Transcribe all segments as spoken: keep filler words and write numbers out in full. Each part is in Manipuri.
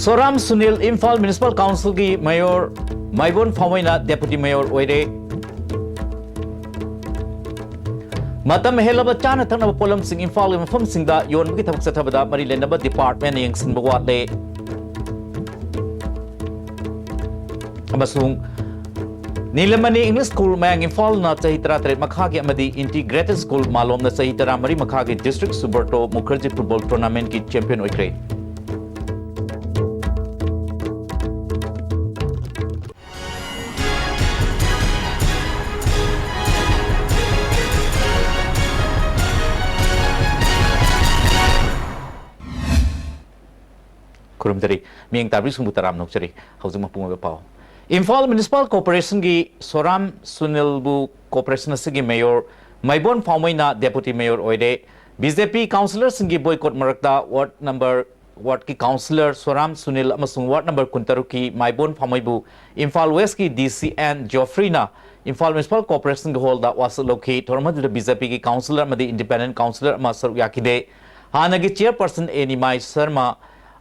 ꯁꯣꯔꯥꯝ ꯁꯨꯅꯤꯜ ꯏꯝꯐꯥꯜ ꯃ꯭ꯌꯨꯅꯤꯁꯤꯄꯥꯜ ꯀꯥꯎꯟꯁꯤꯜꯒꯤ ꯃꯦꯌꯣꯔ ꯃꯥꯏꯕꯣꯟ ꯐꯥꯎꯃꯩꯅ ꯗꯦꯄꯨꯇꯤ ꯃꯦꯌꯣꯔ ꯑꯣꯏꯔꯦ꯫ ꯃꯇꯝ ꯍꯦꯜꯂꯕ ꯆꯥꯅ ꯊꯛꯅꯕ ꯄꯣꯠꯂꯝꯁꯤꯡ ꯏꯝꯐꯥꯜꯒꯤ ꯃꯐꯝꯁꯤꯡꯗ ꯌꯣꯟꯕꯒꯤ ꯊꯕꯛ ꯆꯠꯊꯕꯗ ꯃꯔꯤ ꯂꯩꯅꯕ ꯗꯤꯄꯥꯔꯠꯃꯦꯟꯅ ꯌꯦꯡꯁꯤꯟꯕ ꯋꯥꯠꯂꯦ꯫ ꯑꯃꯁꯨꯡ ꯅꯤꯂꯃꯅꯤ ꯏꯪꯂꯤꯁ ꯁ꯭ꯀꯨꯜ ꯃꯌꯥꯡ ꯏꯝꯐꯥꯜꯅ ꯆꯍꯤ ꯇꯔꯥꯇꯔꯦꯠ ꯃꯈꯥꯒꯤ ꯑꯃꯗꯤ ꯏꯟꯇꯤꯒ꯭ꯔꯦꯇꯦꯗ ꯁ꯭ꯀꯨꯜ ꯃꯥꯂꯣꯝꯅ ꯆꯍꯤ ꯇꯔꯥꯃꯔꯤ ꯃꯈꯥꯒꯤ ꯗꯤꯁꯇ꯭ꯔꯤꯛ ꯁꯨꯕ꯭ꯔꯇꯣ ꯃꯨꯈꯔꯖꯤ ꯐꯨꯠꯕꯣꯜ ꯇꯣꯔꯅꯥꯃꯦꯟꯠꯀꯤ ꯆꯦꯝꯄꯤꯌꯟ ꯑꯣꯏꯈ꯭ꯔꯦ꯫ ꯈꯨꯔꯨꯝꯖꯔꯤ꯫ ꯃꯤꯠꯌꯦꯡ ꯇꯥꯕꯤꯔꯤꯁꯤꯡꯕꯨ ꯇꯔꯥꯝꯅ ꯑꯣꯛꯆꯔꯤ꯫ ꯍꯧꯖꯤꯛ ꯃꯄꯨꯡ ꯑꯣꯏꯕ ꯄꯥꯎ꯫ ꯏꯝꯐꯥꯜ ꯃ꯭ꯌꯨꯅꯤꯁꯤꯄꯥꯜ ꯀꯣꯔꯄꯣꯔꯦꯁꯟꯒꯤ ꯁꯣꯔꯥꯝ ꯁꯨꯅꯤꯜꯕꯨ ꯀꯣꯔꯄꯣꯔꯦꯁꯟ ꯑꯁꯤꯒꯤ ꯃꯦꯌꯣꯔ ꯃꯥꯏꯕꯣꯟ ꯐꯥꯎꯃꯩꯅ ꯗꯦꯄꯨꯇꯤ ꯃꯦꯌꯣꯔ ꯑꯣꯏꯔꯦ꯫ ꯕꯤ ꯖꯦ ꯄꯤ ꯀꯥꯎꯟꯁꯤꯂꯔꯁꯤꯡꯒꯤ ꯕꯣꯏꯀꯣꯠ ꯃꯔꯛꯇ ꯋꯥꯔꯗ ꯅꯝꯕꯔ, ꯋꯥꯔꯗꯀꯤ ꯀꯥꯎꯟꯁꯤꯂꯔ ꯁꯣꯔꯥꯝ ꯁꯨꯅꯤꯜ ꯑꯃꯁꯨꯡ ꯋꯥꯔꯗ ꯅꯝꯕꯔ ꯀꯨꯟꯇꯔꯨꯛꯀꯤ ꯃꯥꯏꯕꯣꯟ ꯐꯥꯎꯃꯩꯕꯨ ꯏꯝꯐꯥꯜ ꯋꯦꯁꯀꯤ ꯗꯤ ꯁꯤ ꯑꯦꯟ ꯖꯣꯐ꯭ꯔꯤꯅ ꯏꯝꯐꯥꯜ ꯃ꯭ꯌꯨꯅꯤꯁꯤꯄꯥꯜ ꯀꯣꯔꯄꯣꯔꯦꯁꯟꯒꯤ ꯍꯣꯜꯗ ꯋꯥꯁꯛ ꯂꯧꯈꯤ꯫ ꯊꯧꯔꯝ ꯑꯗꯨꯗ ꯕꯤ ꯖꯦ ꯄꯤꯒꯤ ꯀꯥꯎꯟꯁꯤꯂꯔ ꯑꯃꯗꯤ ꯏꯟꯗꯤꯄꯦꯟꯗꯦꯟꯠ ꯀꯥꯎꯟꯁꯤꯂꯔ ꯑꯃ ꯁꯔꯨꯛ ꯌꯥꯈꯤꯗꯦ꯫ ꯍꯥꯟꯅꯒꯤ ꯆꯤꯌꯔꯄꯔꯁꯟ ꯑꯦ ꯅꯤꯃꯥꯏ ꯁꯔꯃ,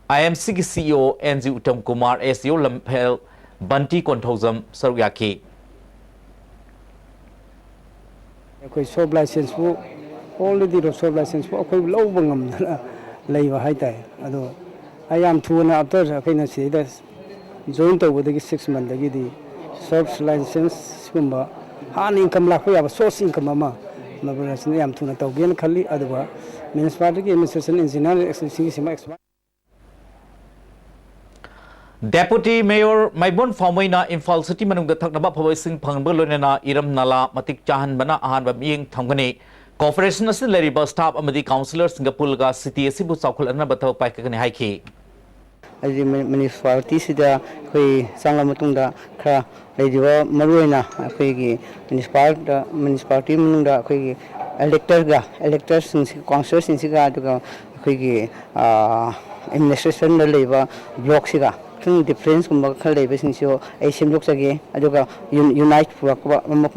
ꯑꯥꯏ ꯑꯦꯝ ꯁꯤꯒꯤ C E O N G Uttam Kumar, S D O Lamphel Bunty Konthoujam ꯁꯔꯨꯛ ꯌꯥꯈꯤ꯫ ꯑꯩꯈꯣꯏ ꯁꯣꯞ ꯂꯥꯏꯁꯦꯟꯁꯄꯨ, ꯑꯣꯜꯔꯦꯗꯤ ꯁꯣꯞ ꯂꯥꯏꯁꯦꯟꯁꯄꯨ ꯑꯩꯈꯣꯏ ꯂꯧꯕ ꯉꯝꯗꯅ ꯂꯩꯕ ꯍꯥꯏꯇꯥꯔꯦ꯫ ꯑꯗꯣ ꯑꯩ ꯌꯥꯝ ꯊꯨꯅ, ꯑꯥꯐꯇꯔ ꯑꯩꯈꯣꯏꯅ ꯁꯤꯗꯩꯗ ꯖꯣꯏꯟ ꯇꯧꯕꯗꯒꯤ ꯁꯤꯛꯁ ꯃꯟꯠꯗꯒꯤꯗꯤ ꯁꯣꯞ ꯂꯥꯏꯁꯦꯟꯁꯀꯨꯝꯕ ꯍꯥꯟꯅ ꯏꯟꯀꯝ ꯂꯥꯛꯄ ꯌꯥꯕ ꯁꯣꯔꯁ ꯏꯟꯀꯝ ꯑꯃ ꯃꯅꯤꯄꯨꯔ ꯑꯁꯤꯅ ꯌꯥꯝ ꯊꯨꯅ ꯇꯧꯒꯦꯅ ꯈꯜꯂꯤ꯫ ꯑꯗꯨꯒ ꯃ꯭ꯌꯨꯅꯤꯁꯤꯄꯥꯂꯤꯇꯤꯒꯤ ꯑꯦꯗꯃꯤꯅꯤꯁꯇ꯭ꯔꯦꯁꯟ ꯏꯟꯖꯤꯅꯤꯌꯔ ꯑꯦꯛꯁꯄꯔꯠꯁꯤꯡꯒꯤꯁꯤꯃ ꯑꯦꯛꯁꯄꯔꯠ ꯗꯦꯄꯨꯇꯤ ꯃꯦꯌꯣꯔ ꯃꯥꯏꯕꯣꯟ ꯐꯥꯎꯃꯩꯅ ꯏꯝꯐꯥꯜ ꯁꯤꯇꯤ ꯃꯅꯨꯡꯗ ꯊꯛꯅꯕ ꯑꯐꯕ ꯏꯁꯤꯡ ꯐꯪꯍꯟꯕꯒ ꯂꯣꯏꯅꯅ ꯏꯔꯝ ꯅꯂꯥ ꯃꯇꯤꯛ ꯆꯥꯍꯟꯕꯅ ꯑꯍꯥꯟꯕ ꯃꯤꯠꯌꯦꯡ ꯊꯝꯒꯅꯤ꯫ ꯀꯣꯔꯄꯣꯔꯦꯁꯟ ꯑꯁꯤꯗ ꯂꯩꯔꯤꯕ ꯁ꯭ꯇꯥꯐ ꯑꯃꯗꯤ ꯀꯥꯎꯟꯁꯤꯂꯔꯁꯤꯡꯒ ꯄꯨꯜꯂꯒ ꯁꯤꯇꯤ ꯑꯁꯤꯕꯨ ꯆꯥꯎꯈꯠꯍꯟꯅꯕ ꯊꯕꯛ ꯄꯥꯏꯈꯠꯀꯅꯤ ꯍꯥꯏꯈꯤ꯫ ꯑꯩꯁꯦ ꯃ꯭ꯌꯨ-, ꯃ꯭ꯌꯨꯅꯤꯁꯤꯄꯥꯂꯤꯇꯤꯁꯤꯗ ꯑꯩꯈꯣꯏ ꯆꯪꯂ ꯃꯇꯨꯡꯗ ꯈꯔ ꯂꯩꯔꯤꯕ ꯃꯔꯨꯑꯣꯏꯅ ꯑꯩꯈꯣꯏꯒꯤ ꯃ꯭ꯌꯨꯅꯤꯁꯤꯄꯥꯜꯗ, ꯃ꯭ꯌꯨꯅꯤꯁꯤꯄꯥꯂꯤꯇꯤ ꯃꯅꯨꯡꯗ ꯑꯩꯈꯣꯏꯒꯤ ꯏꯂꯦꯛꯇꯔꯒ, ꯏꯂꯦꯛꯇꯔꯁꯤꯡꯁꯤ, ꯀꯥꯎꯟꯁꯤꯂꯔꯁꯤꯡꯁꯤꯒ, ꯑꯗꯨꯒ ꯑꯩꯈꯣꯏꯒꯤ, ꯑꯥ, ꯑꯦꯗꯃꯤꯅꯤꯁꯇ꯭ꯔꯦꯁꯟꯗ ꯂꯩꯕ ꯕ꯭ꯂꯣꯛꯁꯤꯒ ꯈꯤꯇꯪ ꯗꯤꯐ꯭ꯔꯦꯟꯁꯀꯨꯝꯕ ꯈꯔ ꯂꯩꯕꯁꯤꯡꯁꯨ ꯑꯩ ꯁꯦꯝꯗꯣꯛꯆꯒꯦ꯫ ꯑꯗꯨꯒ ꯌꯨꯟ-, ꯌꯨꯅꯥꯏꯠ ꯄꯨꯔꯛꯄ ꯑꯃ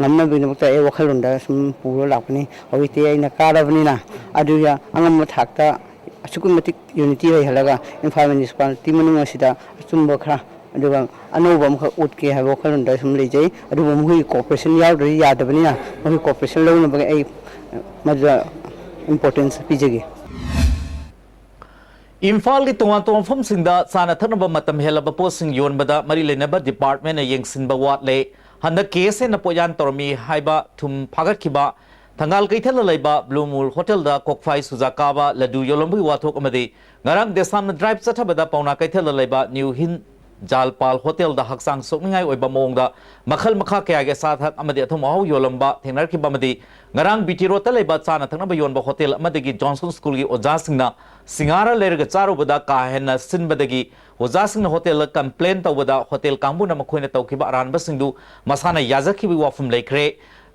ꯉꯝꯅꯕꯒꯤꯗꯃꯛꯇ ꯑꯩ ꯋꯥꯈꯜꯂꯣꯟꯗ ꯁꯨꯝ ꯄꯨꯔ ꯂꯥꯛꯄꯅꯤ꯫ ꯍꯧꯖꯤꯛꯇꯤ ꯑꯩꯅ ꯀꯥꯔꯕꯅꯤꯅ ꯑꯗꯨꯒ ꯑꯉꯝꯕ ꯊꯥꯛꯇ ꯑꯁꯨꯛꯀꯤ ꯃꯇꯤꯛ ꯌꯨꯅꯤꯇꯤ ꯂꯩꯍꯜꯂꯒ ꯏꯝꯐꯥꯜ ꯃ꯭ꯌꯨꯅꯤꯁꯤꯄꯥꯂꯤꯇꯤ ꯃꯅꯨꯡ ꯑꯁꯤꯗ ꯑꯆꯨꯝꯕ ꯈꯔ ꯑꯗꯨꯒ ꯑꯅꯧꯕ ꯑꯃꯈꯛ ꯎꯠꯀꯦ ꯍꯥꯏꯕ ꯋꯥꯈꯜꯂꯣꯟꯗ ꯁꯨꯝ ꯂꯩꯖꯩ꯫ ꯑꯗꯨꯕꯨ ꯃꯈꯣꯏꯒꯤ ꯀꯣꯑꯣꯄꯔꯦꯁꯟ ꯌꯥꯎꯗ꯭ꯔꯗꯤ ꯌꯥꯗꯕꯅꯤꯅ ꯃꯈꯣꯏꯒꯤ ꯀꯣꯑꯣꯄꯔꯦꯁꯟ ꯂꯧꯅꯕꯒꯤ ꯑꯩ ꯃꯗꯨꯗ ꯏꯝꯄꯣꯔꯇꯦꯟꯁ ꯄꯤꯖꯒꯦ꯫ ꯏꯝꯐꯥꯜꯒꯤ ꯇꯣꯉꯥꯟ ꯇꯣꯉꯥꯟꯕ ꯃꯐꯝꯁꯤꯡꯗ ꯆꯥꯅ ꯊꯛꯅꯕ ꯃꯇꯝ ꯍꯦꯜꯂꯕ ꯄꯣꯠꯁꯤꯡ ꯌꯣꯟꯕꯗ ꯃꯔꯤ ꯂꯩꯅꯕ ꯗꯤꯄꯥꯔꯠꯃꯦꯟꯅ ꯌꯦꯡꯁꯤꯟꯕ ꯋꯥꯠꯂꯦ꯫ ꯍꯟꯗꯛ ꯀꯦ ꯑꯦꯁ ꯑꯦꯟꯅ ꯄꯣꯠꯌꯥꯟ ꯇꯧꯔꯝꯃꯤ ꯍꯥꯏꯕ ꯊꯨꯝ ꯐꯥꯒꯠꯈꯤꯕ ꯊꯪꯒꯥꯜ ꯀꯩꯊꯦꯜꯗ ꯂꯩꯕ ꯕ꯭ꯂꯨ ꯃꯨꯜ ꯍꯣꯇꯦꯜꯗ ꯀꯣꯛꯐꯥꯏ ꯁꯨꯖꯥ ꯀꯥꯕ ꯂꯗꯨ ꯌꯣꯜꯂꯝꯕꯒꯤ ꯋꯥꯊꯣꯛ ꯑꯃꯗꯤ ꯉꯔꯥꯡ ꯗꯦꯁꯥꯝꯅ ꯗ꯭ꯔꯥꯏꯚ ꯆꯠꯊꯕꯗ ꯄꯥꯎꯅꯥ ꯀꯩꯊꯦꯜꯗ ꯂꯩꯕ ꯅ꯭ꯌꯨ ꯍꯤꯟ ꯖꯥꯜꯄꯥꯜ ꯍꯣꯇꯦꯜꯗ ꯍꯛꯆꯥꯡ ꯁꯣꯛꯅꯤꯡꯉꯥꯏ ꯑꯣꯏꯕ ꯃꯑꯣꯡꯗ ꯃꯈꯜ ꯃꯈꯥ ꯀꯌꯥꯒꯤ ꯑꯆꯥ ꯑꯊꯛ ꯑꯃꯗꯤ ꯑꯊꯨꯝ ꯑꯍꯥꯎ ꯌꯣꯜꯂꯝꯕ ꯊꯦꯡꯅꯔꯛꯈꯤꯕ ꯑꯃꯗꯤ ꯉꯔꯥꯡ ꯕꯤ ꯇꯤ ꯔꯣꯗꯇ ꯂꯩꯕ ꯆꯥꯅ ꯊꯛꯅꯕ ꯌꯣꯟꯕ ꯍꯣꯇꯦꯜ ꯑꯃꯗꯒꯤ ꯖꯣꯟꯁꯟ ꯁ꯭ꯀꯨꯜꯒꯤ ꯑꯣꯖꯥꯁꯤꯡꯅ ꯁꯤꯡꯍꯥꯔ ꯂꯩꯔꯒ ꯆꯥꯔꯨꯕꯗ ꯀꯥ ꯍꯦꯟꯅ ꯁꯤꯟꯕꯗꯒꯤ ꯑꯣꯖꯥꯁꯤꯡꯅ ꯍꯣꯇꯦꯜꯗ ꯀꯝꯄ꯭ꯂꯦꯟ ꯇꯧꯕꯗ ꯍꯣꯇꯦꯜ ꯀꯥꯡꯕꯨꯅ ꯃꯈꯣꯏꯅ ꯇꯧꯈꯤꯕ ꯑꯔꯥꯟꯕꯁꯤꯡꯗꯨ ꯃꯁꯥꯅ ꯌꯥꯖꯈꯤꯕꯒꯤ ꯋꯥꯐꯝ ꯂꯩꯈ꯭ꯔꯦ꯫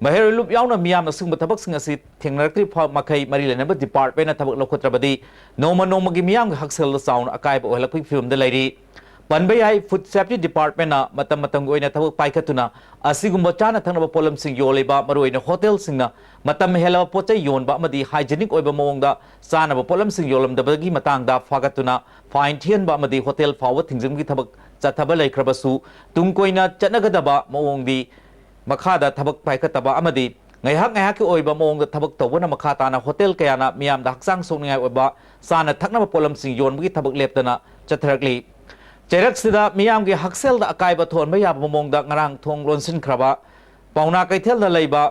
ꯃꯍꯩꯔꯣꯏ ꯂꯨꯞ ꯌꯥꯎꯅ ꯃꯤꯌꯥꯝꯅ ꯑꯁꯤꯒꯨꯝꯕ ꯊꯕꯛꯁꯤꯡ ꯑꯁꯤ ꯊꯦꯡꯅꯔꯛꯇ꯭ꯔꯤ ꯐ- ꯃꯈꯩ ꯃꯔꯤ ꯂꯩꯅꯕ ꯗꯤꯄꯥꯔꯠꯃꯦꯟꯅ ꯊꯕꯛ ꯂꯧꯈꯠꯇ꯭ꯔꯕꯗꯤ ꯅꯣꯡꯃ ꯅꯣꯡꯃꯒꯤ ꯃꯤꯌꯥꯝꯒꯤ ꯍꯛꯁꯦꯜꯗ ꯆꯥꯎꯅ ꯑꯀꯥꯏꯕ ꯑꯣꯏꯍꯜꯂꯛꯄꯒꯤ ꯐꯤꯕꯝꯗ ꯂꯩꯔꯤ꯫ ꯄꯟꯕ ꯌꯥꯏ, ꯐꯨꯗ ꯁꯦꯐꯇꯤ ꯗꯤꯄꯥꯔꯠꯃꯦꯟꯅ ꯃꯇꯝ ꯃꯇꯝꯒꯤ ꯑꯣꯏꯅ ꯊꯕꯛ ꯄꯥꯏꯈꯠꯇꯨꯅ ꯑꯁꯤꯒꯨꯝꯕ ꯆꯥꯅ ꯊꯛꯅꯕ ꯄꯣꯠꯂꯝꯁꯤꯡ ꯌꯣꯜꯂꯤꯕ ꯃꯔꯨꯑꯣꯏꯅ ꯍꯣꯇꯦꯜꯁꯤꯡꯅ ꯃꯇꯝ ꯍꯦꯜꯂꯕ ꯄꯣꯠ ꯆꯩ ꯌꯣꯟꯕ ꯑꯃꯗꯤ ꯍꯥꯏꯖꯤꯅꯤꯛ ꯑꯣꯏꯕ ꯃꯑꯣꯡꯗ ꯆꯥꯅꯕ ꯄꯣꯠꯂꯝꯁꯤꯡ ꯌꯣꯜꯂꯝꯗꯕꯒꯤ ꯃꯇꯥꯡꯗ ꯐꯥꯒꯠꯇꯨꯅ ꯐꯥꯏꯟ ꯊꯤꯍꯟꯕ ꯑꯃꯗꯤ ꯍꯣꯇꯦꯜ ꯐꯥꯎꯕ ꯊꯤꯡꯖꯤꯟꯕꯒꯤ ꯊꯕꯛ ꯆꯠꯊꯕ ꯂꯩꯈ꯭ꯔꯕꯁꯨ ꯇꯨꯡ ꯀꯣꯏꯅ ꯆꯠꯅꯒꯗꯕ ꯃꯑꯣꯡꯗꯤ ꯃꯈꯥꯗ ꯊꯕꯛ ꯄꯥꯏꯈꯠꯇꯕ ꯑꯃꯗꯤ ꯉꯥꯏꯍꯥꯛ ꯉꯥꯏꯍꯥꯛꯀꯤ ꯑꯣꯏꯕ ꯃꯑꯣꯡꯗ ꯊꯕꯛ ꯇꯧꯕꯅ ꯃꯈꯥ ꯇꯥꯅ ꯍꯣꯇꯦꯜ ꯀꯌꯥꯅ ꯃꯤꯌꯥꯝꯗ ꯍꯛꯆꯥꯡ ꯁꯣꯛꯅꯤꯡꯉꯥꯏ ꯑꯣꯏꯕ ꯆꯥꯅ ꯊꯛꯅꯕ ꯄꯣꯠꯂꯝꯁꯤꯡ ꯌꯣꯟꯕꯒꯤ ꯊꯕꯛ ꯂꯦꯞꯇꯅ ꯆꯠꯊꯔꯛꯂꯤ꯫ ꯆꯩꯔꯛꯁꯤꯗ ꯃꯤꯌꯥꯝꯒꯤ ꯍꯛꯁꯦꯜꯗ ꯑꯀꯥꯏꯕ ꯊꯣꯛꯍꯟꯕ ꯌꯥꯕ ꯃꯑꯣꯡꯗ ꯉꯔꯥꯡ ꯊꯣꯡ ꯂꯣꯟꯁꯤꯟꯈ꯭ꯔꯕ ꯄꯥꯎꯅꯥ ꯀꯩꯊꯦꯜꯗ ꯂꯩꯕ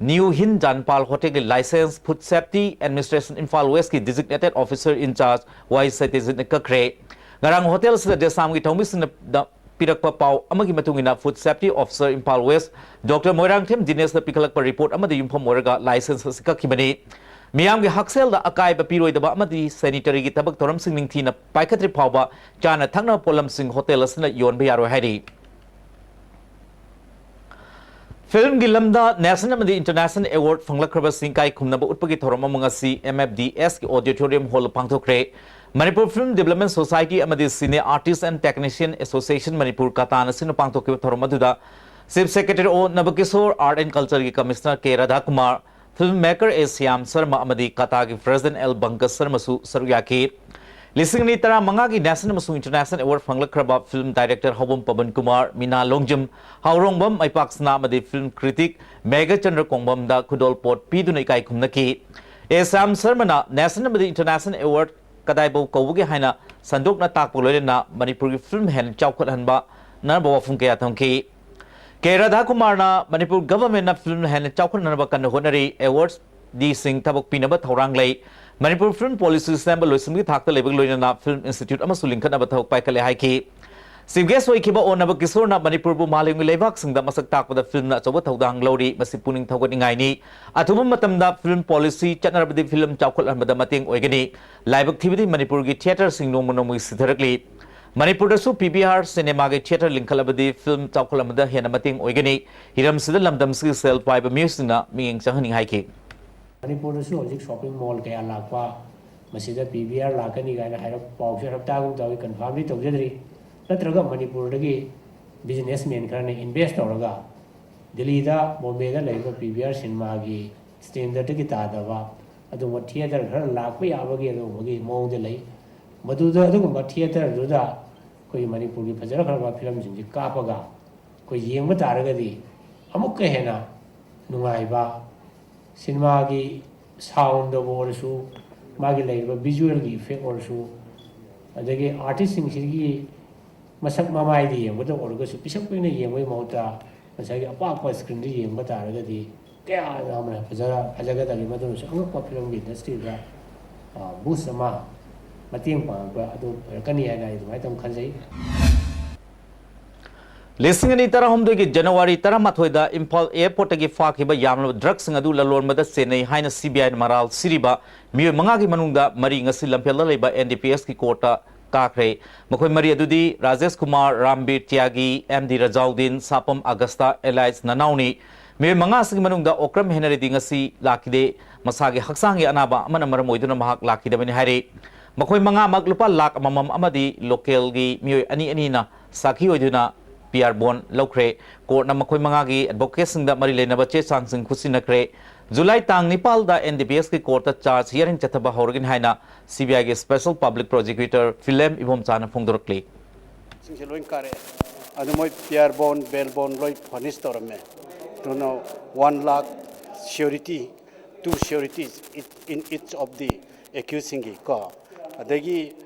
ꯅ꯭ꯌꯨ ꯍꯤꯟ ꯖꯥꯟꯄꯥꯜ ꯍꯣꯇꯦꯜꯒꯤ licence food safety administration Imphal ꯋꯦꯁꯀꯤ ꯗꯤꯖꯤꯒꯅꯦꯇꯦꯗ ꯑꯣꯐꯤꯁꯔ ꯏꯟꯆꯥꯔꯖ ꯋꯥꯏ ꯁꯇꯤꯖꯤꯠꯅ ꯀꯛꯈ꯭ꯔꯦ꯫ ꯉꯔꯥꯡ ꯍꯣꯇꯦꯜ ꯑꯁꯤꯗ ꯗꯦꯁꯥꯝꯒꯤ ꯊꯧꯃꯤꯁꯤꯡꯅ ꯄꯤꯔꯛꯄ ꯄꯥꯎ ꯑꯃꯒꯤ ꯃꯇꯨꯡ ꯏꯟꯅ food safety officer Imphal west doctor Moirangthem ꯗꯤꯅꯦꯁꯅ ꯄꯤꯈꯠꯂꯛꯄ ꯔꯤꯄꯣꯔꯠ ꯑꯃꯗ ꯌꯨꯝꯐꯝ ꯑꯣꯏꯔꯒ ꯂꯥꯏꯁꯦꯟꯁ ꯑꯁꯤ ꯀꯛꯈꯤꯕꯅꯤ꯫ ꯃꯤꯌꯥꯝꯒꯤ ꯍꯛꯁꯦꯜꯗ ꯑꯀꯥꯏꯕ ꯄꯤꯔꯣꯏꯗꯕ ꯑꯃꯗꯤ ꯁꯦꯅꯤꯇꯔꯤꯒꯤ ꯊꯕꯛ ꯊꯧꯔꯝꯁꯤꯡ ꯅꯤꯡꯊꯤꯅ ꯄꯥꯏꯈꯠꯇ꯭ꯔꯤ ꯐꯥꯎꯕ ꯆꯥꯅ ꯊꯛꯅꯕ ꯄꯣꯠꯂꯝꯁꯤꯡ ꯍꯣꯇꯦꯜ ꯑꯁꯤꯅ ꯌꯣꯟꯕ ꯌꯥꯔꯣꯏ ꯍꯥꯏꯔꯤ꯫ ꯐꯤꯜꯝꯒꯤ ꯂꯝꯗ ꯅꯦꯁꯅꯦꯜ ꯑꯃꯗꯤ ꯏꯟꯇꯔꯅꯦꯁꯅꯦꯜ ꯑꯦꯋꯥꯔꯗ ꯐꯪꯂꯛꯈ꯭ꯔꯕꯁꯤꯡ ꯏꯀꯥꯏ ꯈꯨꯝꯅꯕ ꯎꯠꯄꯒꯤ ꯊꯧꯔꯝ ꯑꯃ ꯉꯁꯤ ꯑꯦꯝ ꯑꯦꯐ ꯗꯤ ꯑꯦꯁꯀꯤ ꯑꯣꯗꯤꯇꯣꯔꯤꯌꯝ ꯍꯣꯜꯗ ꯄꯥꯡꯊꯣꯛꯈ꯭ꯔꯦ꯫ ꯃꯅꯤꯄꯨꯔ ꯐꯤꯜꯝ ꯗꯤꯕꯂꯞꯃꯦꯟ ꯁꯣꯁꯥꯏꯇꯤ ꯑꯃꯗꯤ cine artists and technician association Manipur ꯀꯇꯥꯟ ꯑꯁꯤꯅ ꯄꯥꯡꯊꯣꯛꯈꯤꯕ ꯊꯧꯔꯝ ꯑꯗꯨꯗ chief secretary O Nabakishore, art and ꯀꯜꯆꯔꯒꯤ commissioner K Radhakumar, Film maker A Shyam Sharma ꯑꯃꯗꯤ ꯀꯥꯇꯥꯒꯤ president L Pankaj Sharmaꯁꯨ ꯁꯔꯨꯛ ꯌꯥꯈꯤ꯫ ꯂꯤꯁꯤꯡ ꯑꯅꯤ ꯇꯔꯥꯃꯉꯥꯒꯤ national ꯑꯃꯁꯨꯡ international award ꯐꯪꯂꯛꯈ꯭ꯔꯕ film director ꯍꯥꯎꯕꯝ Paban Kumar, ꯃꯤꯅꯥ ꯂꯣꯡꯖꯝ, ꯍꯥꯎꯔꯣꯡꯕꯝ ꯃꯩꯄꯥꯛꯁꯅꯥ ꯑꯃꯗꯤ film critic ꯃꯦꯘꯆꯟꯗ꯭ꯔ ꯀꯣꯡꯕꯝꯗ ꯈꯨꯗꯣꯜꯄꯣꯠ ꯄꯤꯗꯨꯅ ꯏꯀꯥꯏ ꯈꯨꯝꯅꯈꯤ꯫ ꯑꯦ ꯁ꯭ꯌꯥꯝ ꯁꯔꯃꯅ national ꯑꯃꯗꯤ international award ꯀꯗꯥꯏꯐꯥꯎ ꯀꯧꯕꯒꯦ ꯍꯥꯏꯅ ꯁꯟꯗꯣꯛꯅ ꯇꯥꯛꯄ ꯂꯣꯏꯅꯅ ꯃꯅꯤꯄꯨꯔꯒꯤ film ꯍꯦꯟꯅ ꯆꯥꯎꯈꯠꯍꯟꯕ ꯅꯅꯕ ꯋꯥꯐꯝ ꯀꯌꯥ ꯊꯝꯈꯤ꯫ ꯀꯦ ꯔꯥꯙꯥꯀꯨꯃꯥꯔꯅ ꯃꯅꯤꯄꯨꯔ governmentꯅ film ꯍꯦꯟꯅ ꯆꯥꯎꯈꯠꯅꯅꯕ ꯀꯟꯅ ꯍꯣꯠꯅꯔꯤ꯫ Awardsꯗꯤꯁꯤꯡ ꯊꯕꯛ ꯄꯤꯅꯕ ꯊꯧꯔꯥꯡ ꯂꯩ꯫ ꯃꯅꯤꯄꯨꯔ film policy ꯁꯦꯝꯕ ꯂꯣꯏꯁꯤꯟꯕꯒꯤ ꯊꯥꯛꯇ ꯂꯩꯕꯒ ꯂꯣꯏꯅꯅ film institute ꯑꯃꯁꯨ ꯂꯤꯡꯈꯠꯅꯕ ꯊꯕꯛ ꯄꯥꯏꯈꯠꯂꯦ ꯍꯥꯏꯈꯤ꯫ Chief guest ꯑꯣꯏꯈꯤꯕ ꯑꯣꯟꯅꯕ ꯀꯤꯁꯣꯔꯅ ꯃꯅꯤꯄꯨꯔꯕꯨ ꯃꯥꯂꯦꯝꯒꯤ ꯂꯩꯕꯥꯛꯁꯤꯡꯗ ꯃꯁꯛ ꯇꯥꯛꯄꯗ filmꯅ ꯑꯆꯧꯕ ꯊꯧꯗꯥꯡ ꯂꯧꯔꯤ, ꯃꯁꯤ ꯄꯨꯛꯅꯤꯡ ꯊꯧꯒꯠꯅꯤꯡꯉꯥꯏꯅꯤ꯫ ꯑꯊꯨꯕ ꯃꯇꯝꯗ film policy ꯆꯠꯅꯔꯕꯗꯤ film ꯆꯥꯎꯈꯠꯍꯟꯕꯗ ꯃꯇꯦꯡ ꯑꯣꯏꯒꯅꯤ꯫ ꯂꯥꯏꯕꯛ ꯊꯤꯕꯗꯤ ꯃꯅꯤꯄꯨꯔꯒꯤ theatreꯁꯤꯡ ꯅꯣꯡꯃ ꯅꯣꯡꯃꯒꯤ ꯁꯤꯊꯔꯛꯂꯤ꯫ ꯃꯅꯤꯄꯨꯔꯗꯁꯨ P V R cinemaꯒꯤ theatre ꯂꯤꯡꯈꯠꯂꯕꯗꯤ film ꯆꯥꯎꯈꯠꯍꯟꯕꯗ ꯍꯦꯟꯅ ꯃꯇꯦꯡ ꯑꯣꯏꯒꯅꯤ꯫ ꯍꯤꯔꯝꯁꯤꯗ ꯂꯝꯗꯝꯁꯤꯒꯤ ꯁꯦꯜ ꯄꯥꯏꯕ ꯃꯤꯑꯣꯏꯁꯤꯡꯅ ꯃꯤꯠꯌꯦꯡ ꯆꯪꯍꯟꯅꯤꯡꯉꯥꯏꯒꯤ꯫ ꯃꯅꯤꯄꯨꯔꯗꯁꯨ ꯍꯧꯖꯤꯛ shopping mall ꯀꯌꯥ ꯂꯥꯛꯄ, ꯃꯁꯤꯗ P V R ꯂꯥꯛꯀꯅꯤ ꯀꯥꯏꯅ ꯍꯥꯏꯔꯞ ꯄꯥꯎꯁꯨ ꯍꯥꯏꯔꯞ ꯇꯥꯒꯨꯝ ꯇꯧꯏ, confirmꯗꯤ ꯇꯧꯖꯗ꯭ꯔꯤ꯫ ꯅꯠꯇ꯭ꯔꯒ ꯃꯅꯤꯄꯨꯔꯗꯒꯤ businessman ꯈꯔꯅ invest ꯇꯧꯔꯒ ꯗꯤꯜꯂꯤꯗ, ꯕꯣꯝꯕꯦꯗ ꯂꯩꯔꯤꯕ P V R cinemaꯒꯤ standardꯇꯒꯤ ꯇꯥꯗꯕ ꯑꯗꯨꯒꯨꯝꯕ theatre ꯈꯔ ꯂꯥꯛꯄ ꯌꯥꯕꯒꯤ ꯑꯗꯨꯒꯨꯝꯕꯒꯤ ꯃꯑꯣꯡꯗ ꯂꯩ꯫ ꯃꯗꯨꯗ, ꯑꯗꯨꯒꯨꯝꯕ theatreꯗꯨꯗ ꯑꯩꯈꯣꯏꯒꯤ ꯃꯅꯤꯄꯨꯔꯒꯤ ꯐꯖꯈ꯭ꯔꯕ filmꯁꯤꯡꯁꯤ ꯀꯥꯞꯄꯒ ꯑꯩꯈꯣꯏ ꯌꯦꯡꯕ ꯇꯥꯔꯒꯗꯤ ꯑꯃꯨꯛꯀ ꯍꯦꯟꯅ ꯅꯨꯡꯉꯥꯏꯕ, cinemaꯒꯤ soundꯗꯕꯨ ꯑꯣꯏꯔꯁꯨ, ꯃꯥꯒꯤ ꯂꯩꯔꯤꯕ visualꯒꯤ effect ꯑꯣꯏꯔꯁꯨ, ꯑꯗꯒꯤ artistꯁꯤꯡꯁꯤꯒꯤ ꯃꯁꯛ ꯃꯃꯥꯏꯗ ꯌꯦꯡꯕꯗ ꯑꯣꯏꯔꯒꯁꯨ, ꯄꯤꯁꯛ ꯄꯤꯛꯅ ꯌꯦꯡꯕꯒꯤ ꯃꯍꯨꯠꯇ ꯉꯁꯥꯏꯒꯤ ꯑꯄꯥꯛꯄ screenꯗ ꯌꯦꯡꯕ ꯇꯥꯔꯒꯗꯤ ꯀꯌꯥ ꯌꯥꯝꯅ ꯐꯖ-, ꯐꯖꯒꯗꯒꯦ꯫ ꯃꯗꯨꯅꯁꯨ ꯑꯉꯛꯄ filmꯒꯤ industryꯗ, ꯑ, boost ꯑꯃ, ꯃꯇꯦꯡ ꯄꯥꯡꯉꯛꯄ ꯑꯗꯨ ꯑꯣꯏꯔꯛꯀꯅꯤ ꯍꯥꯏꯅ ꯑꯩ ꯑꯗꯨꯃꯥꯏꯅ ꯑꯗꯨꯝ ꯈꯟꯖꯩ꯫ ꯂꯤꯁꯤꯡ ꯑꯅꯤ ꯇꯔꯥꯍꯨꯝꯗꯣꯏꯒꯤ January ꯇꯔꯥꯃꯥꯊꯣꯏꯗ ꯏꯝꯐꯥꯜ airportꯇꯒꯤ ꯐꯥꯈꯤꯕ ꯌꯥꯝꯂꯕ drugꯁꯤꯡ ꯑꯗꯨ ꯂꯂꯣꯟꯕꯗ ꯆꯦꯟꯅꯩ ꯍꯥꯏꯅ C B Iꯅ ꯃꯔꯥꯜ ꯁꯤꯔꯤꯕ ꯃꯤꯑꯣꯏ ꯃꯉꯥꯒꯤ ꯃꯅꯨꯡꯗ ꯃꯔꯤ ꯉꯁꯤ ꯂꯝꯐꯦꯜꯗ ꯂꯩꯕ N D P Sꯀꯤ courtꯇ ꯀꯥꯈ꯭ꯔꯦ꯫ ꯃꯈꯣꯏ ꯃꯔꯤ ꯑꯗꯨꯗꯤ Rajesh Kumar, ꯔꯥꯝꯕꯤꯔ ꯇ꯭ꯌꯥꯒꯤ, M D Rajauddin, ꯁꯥꯄꯝ ꯑꯒꯁꯇꯥ, alias ꯅꯅꯥꯎꯅꯤ꯫ ꯃꯤꯑꯣꯏ ꯃꯉꯥꯁꯤꯒꯤ ꯃꯅꯨꯡꯗ ꯑꯣꯀ꯭ꯔꯝ ꯍꯦꯅꯔꯤꯗꯤ ꯉꯁꯤ ꯂꯥꯛꯈꯤꯗꯦ꯫ ꯃꯁꯥꯒꯤ ꯍꯛꯆꯥꯡꯒꯤ ꯑꯅꯥꯕ ꯑꯃꯅ ꯃꯔꯝ ꯑꯣꯏꯗꯨꯅ ꯃꯍꯥꯛ ꯂꯥꯛꯈꯤꯗꯕꯅꯤ ꯍꯥꯏꯔꯤ꯫ ꯃꯈꯣꯏ ꯃꯉꯥꯃꯛ ꯂꯨꯄꯥ ꯂꯥꯈ ꯑꯃꯃꯝ ꯑꯃꯗꯤ localꯒꯤ ꯃꯤꯑꯣꯏ ꯑꯅꯤ ꯑꯅꯤꯅ ꯁꯥꯈꯤ ꯑꯣꯏꯗꯨꯅ P R bond ꯂꯧꯈ꯭ꯔꯦ꯫ Courtꯅ ꯃꯈꯣꯏ ꯃꯉꯥꯒꯤ advocateꯁꯤꯡꯗ ꯃꯔꯤ ꯂꯩꯅꯕ ꯆꯦ ꯆꯥꯡꯁꯤꯡ ꯈꯨꯠꯁꯤꯟꯅꯈ꯭ꯔꯦ꯫ ꯖꯨꯂꯥꯏ ꯇꯥꯡ ꯅꯤꯄꯥꯜꯗ ꯑꯦꯟ ꯗꯤ ꯄꯤ ꯑꯦꯁꯀꯤ ꯀꯣꯔꯠꯇ ꯆꯥꯔꯖ ꯍꯤꯌꯥꯔꯤꯡ ꯆꯠꯊꯕ ꯍꯧꯔꯒꯅꯤ ꯍꯥꯏꯅ ꯁꯤ ꯕꯤ ꯑꯥꯏꯒꯤ ꯁ꯭ꯄꯦꯁꯦꯜ ꯄꯕ꯭ꯂꯤꯛ ꯄ꯭ꯔꯣꯁꯤꯀ꯭ꯌꯨꯇꯔ ꯐꯤꯂꯦꯝ ꯏꯕꯣꯝꯆꯥꯅ ꯐꯣꯡꯗꯣꯔꯛꯂꯤ꯫ ꯁꯤꯡꯁꯦ ꯂꯣꯏ ꯀꯥꯔꯛꯑꯦ꯫ ꯑꯗꯨ ꯃꯣꯏ ꯄꯤꯌꯔ ꯕꯣꯟ, ꯕꯦꯜ ꯕꯣꯟ ꯂꯣꯏ ꯐꯔꯅꯤꯁ ꯇꯧꯔꯝꯃꯦ꯫ ꯑꯗꯨꯅ one lakh surety, two sureties in each of the accused ꯁꯤꯡꯒꯤ ꯀꯣ, ꯑꯗꯒꯤ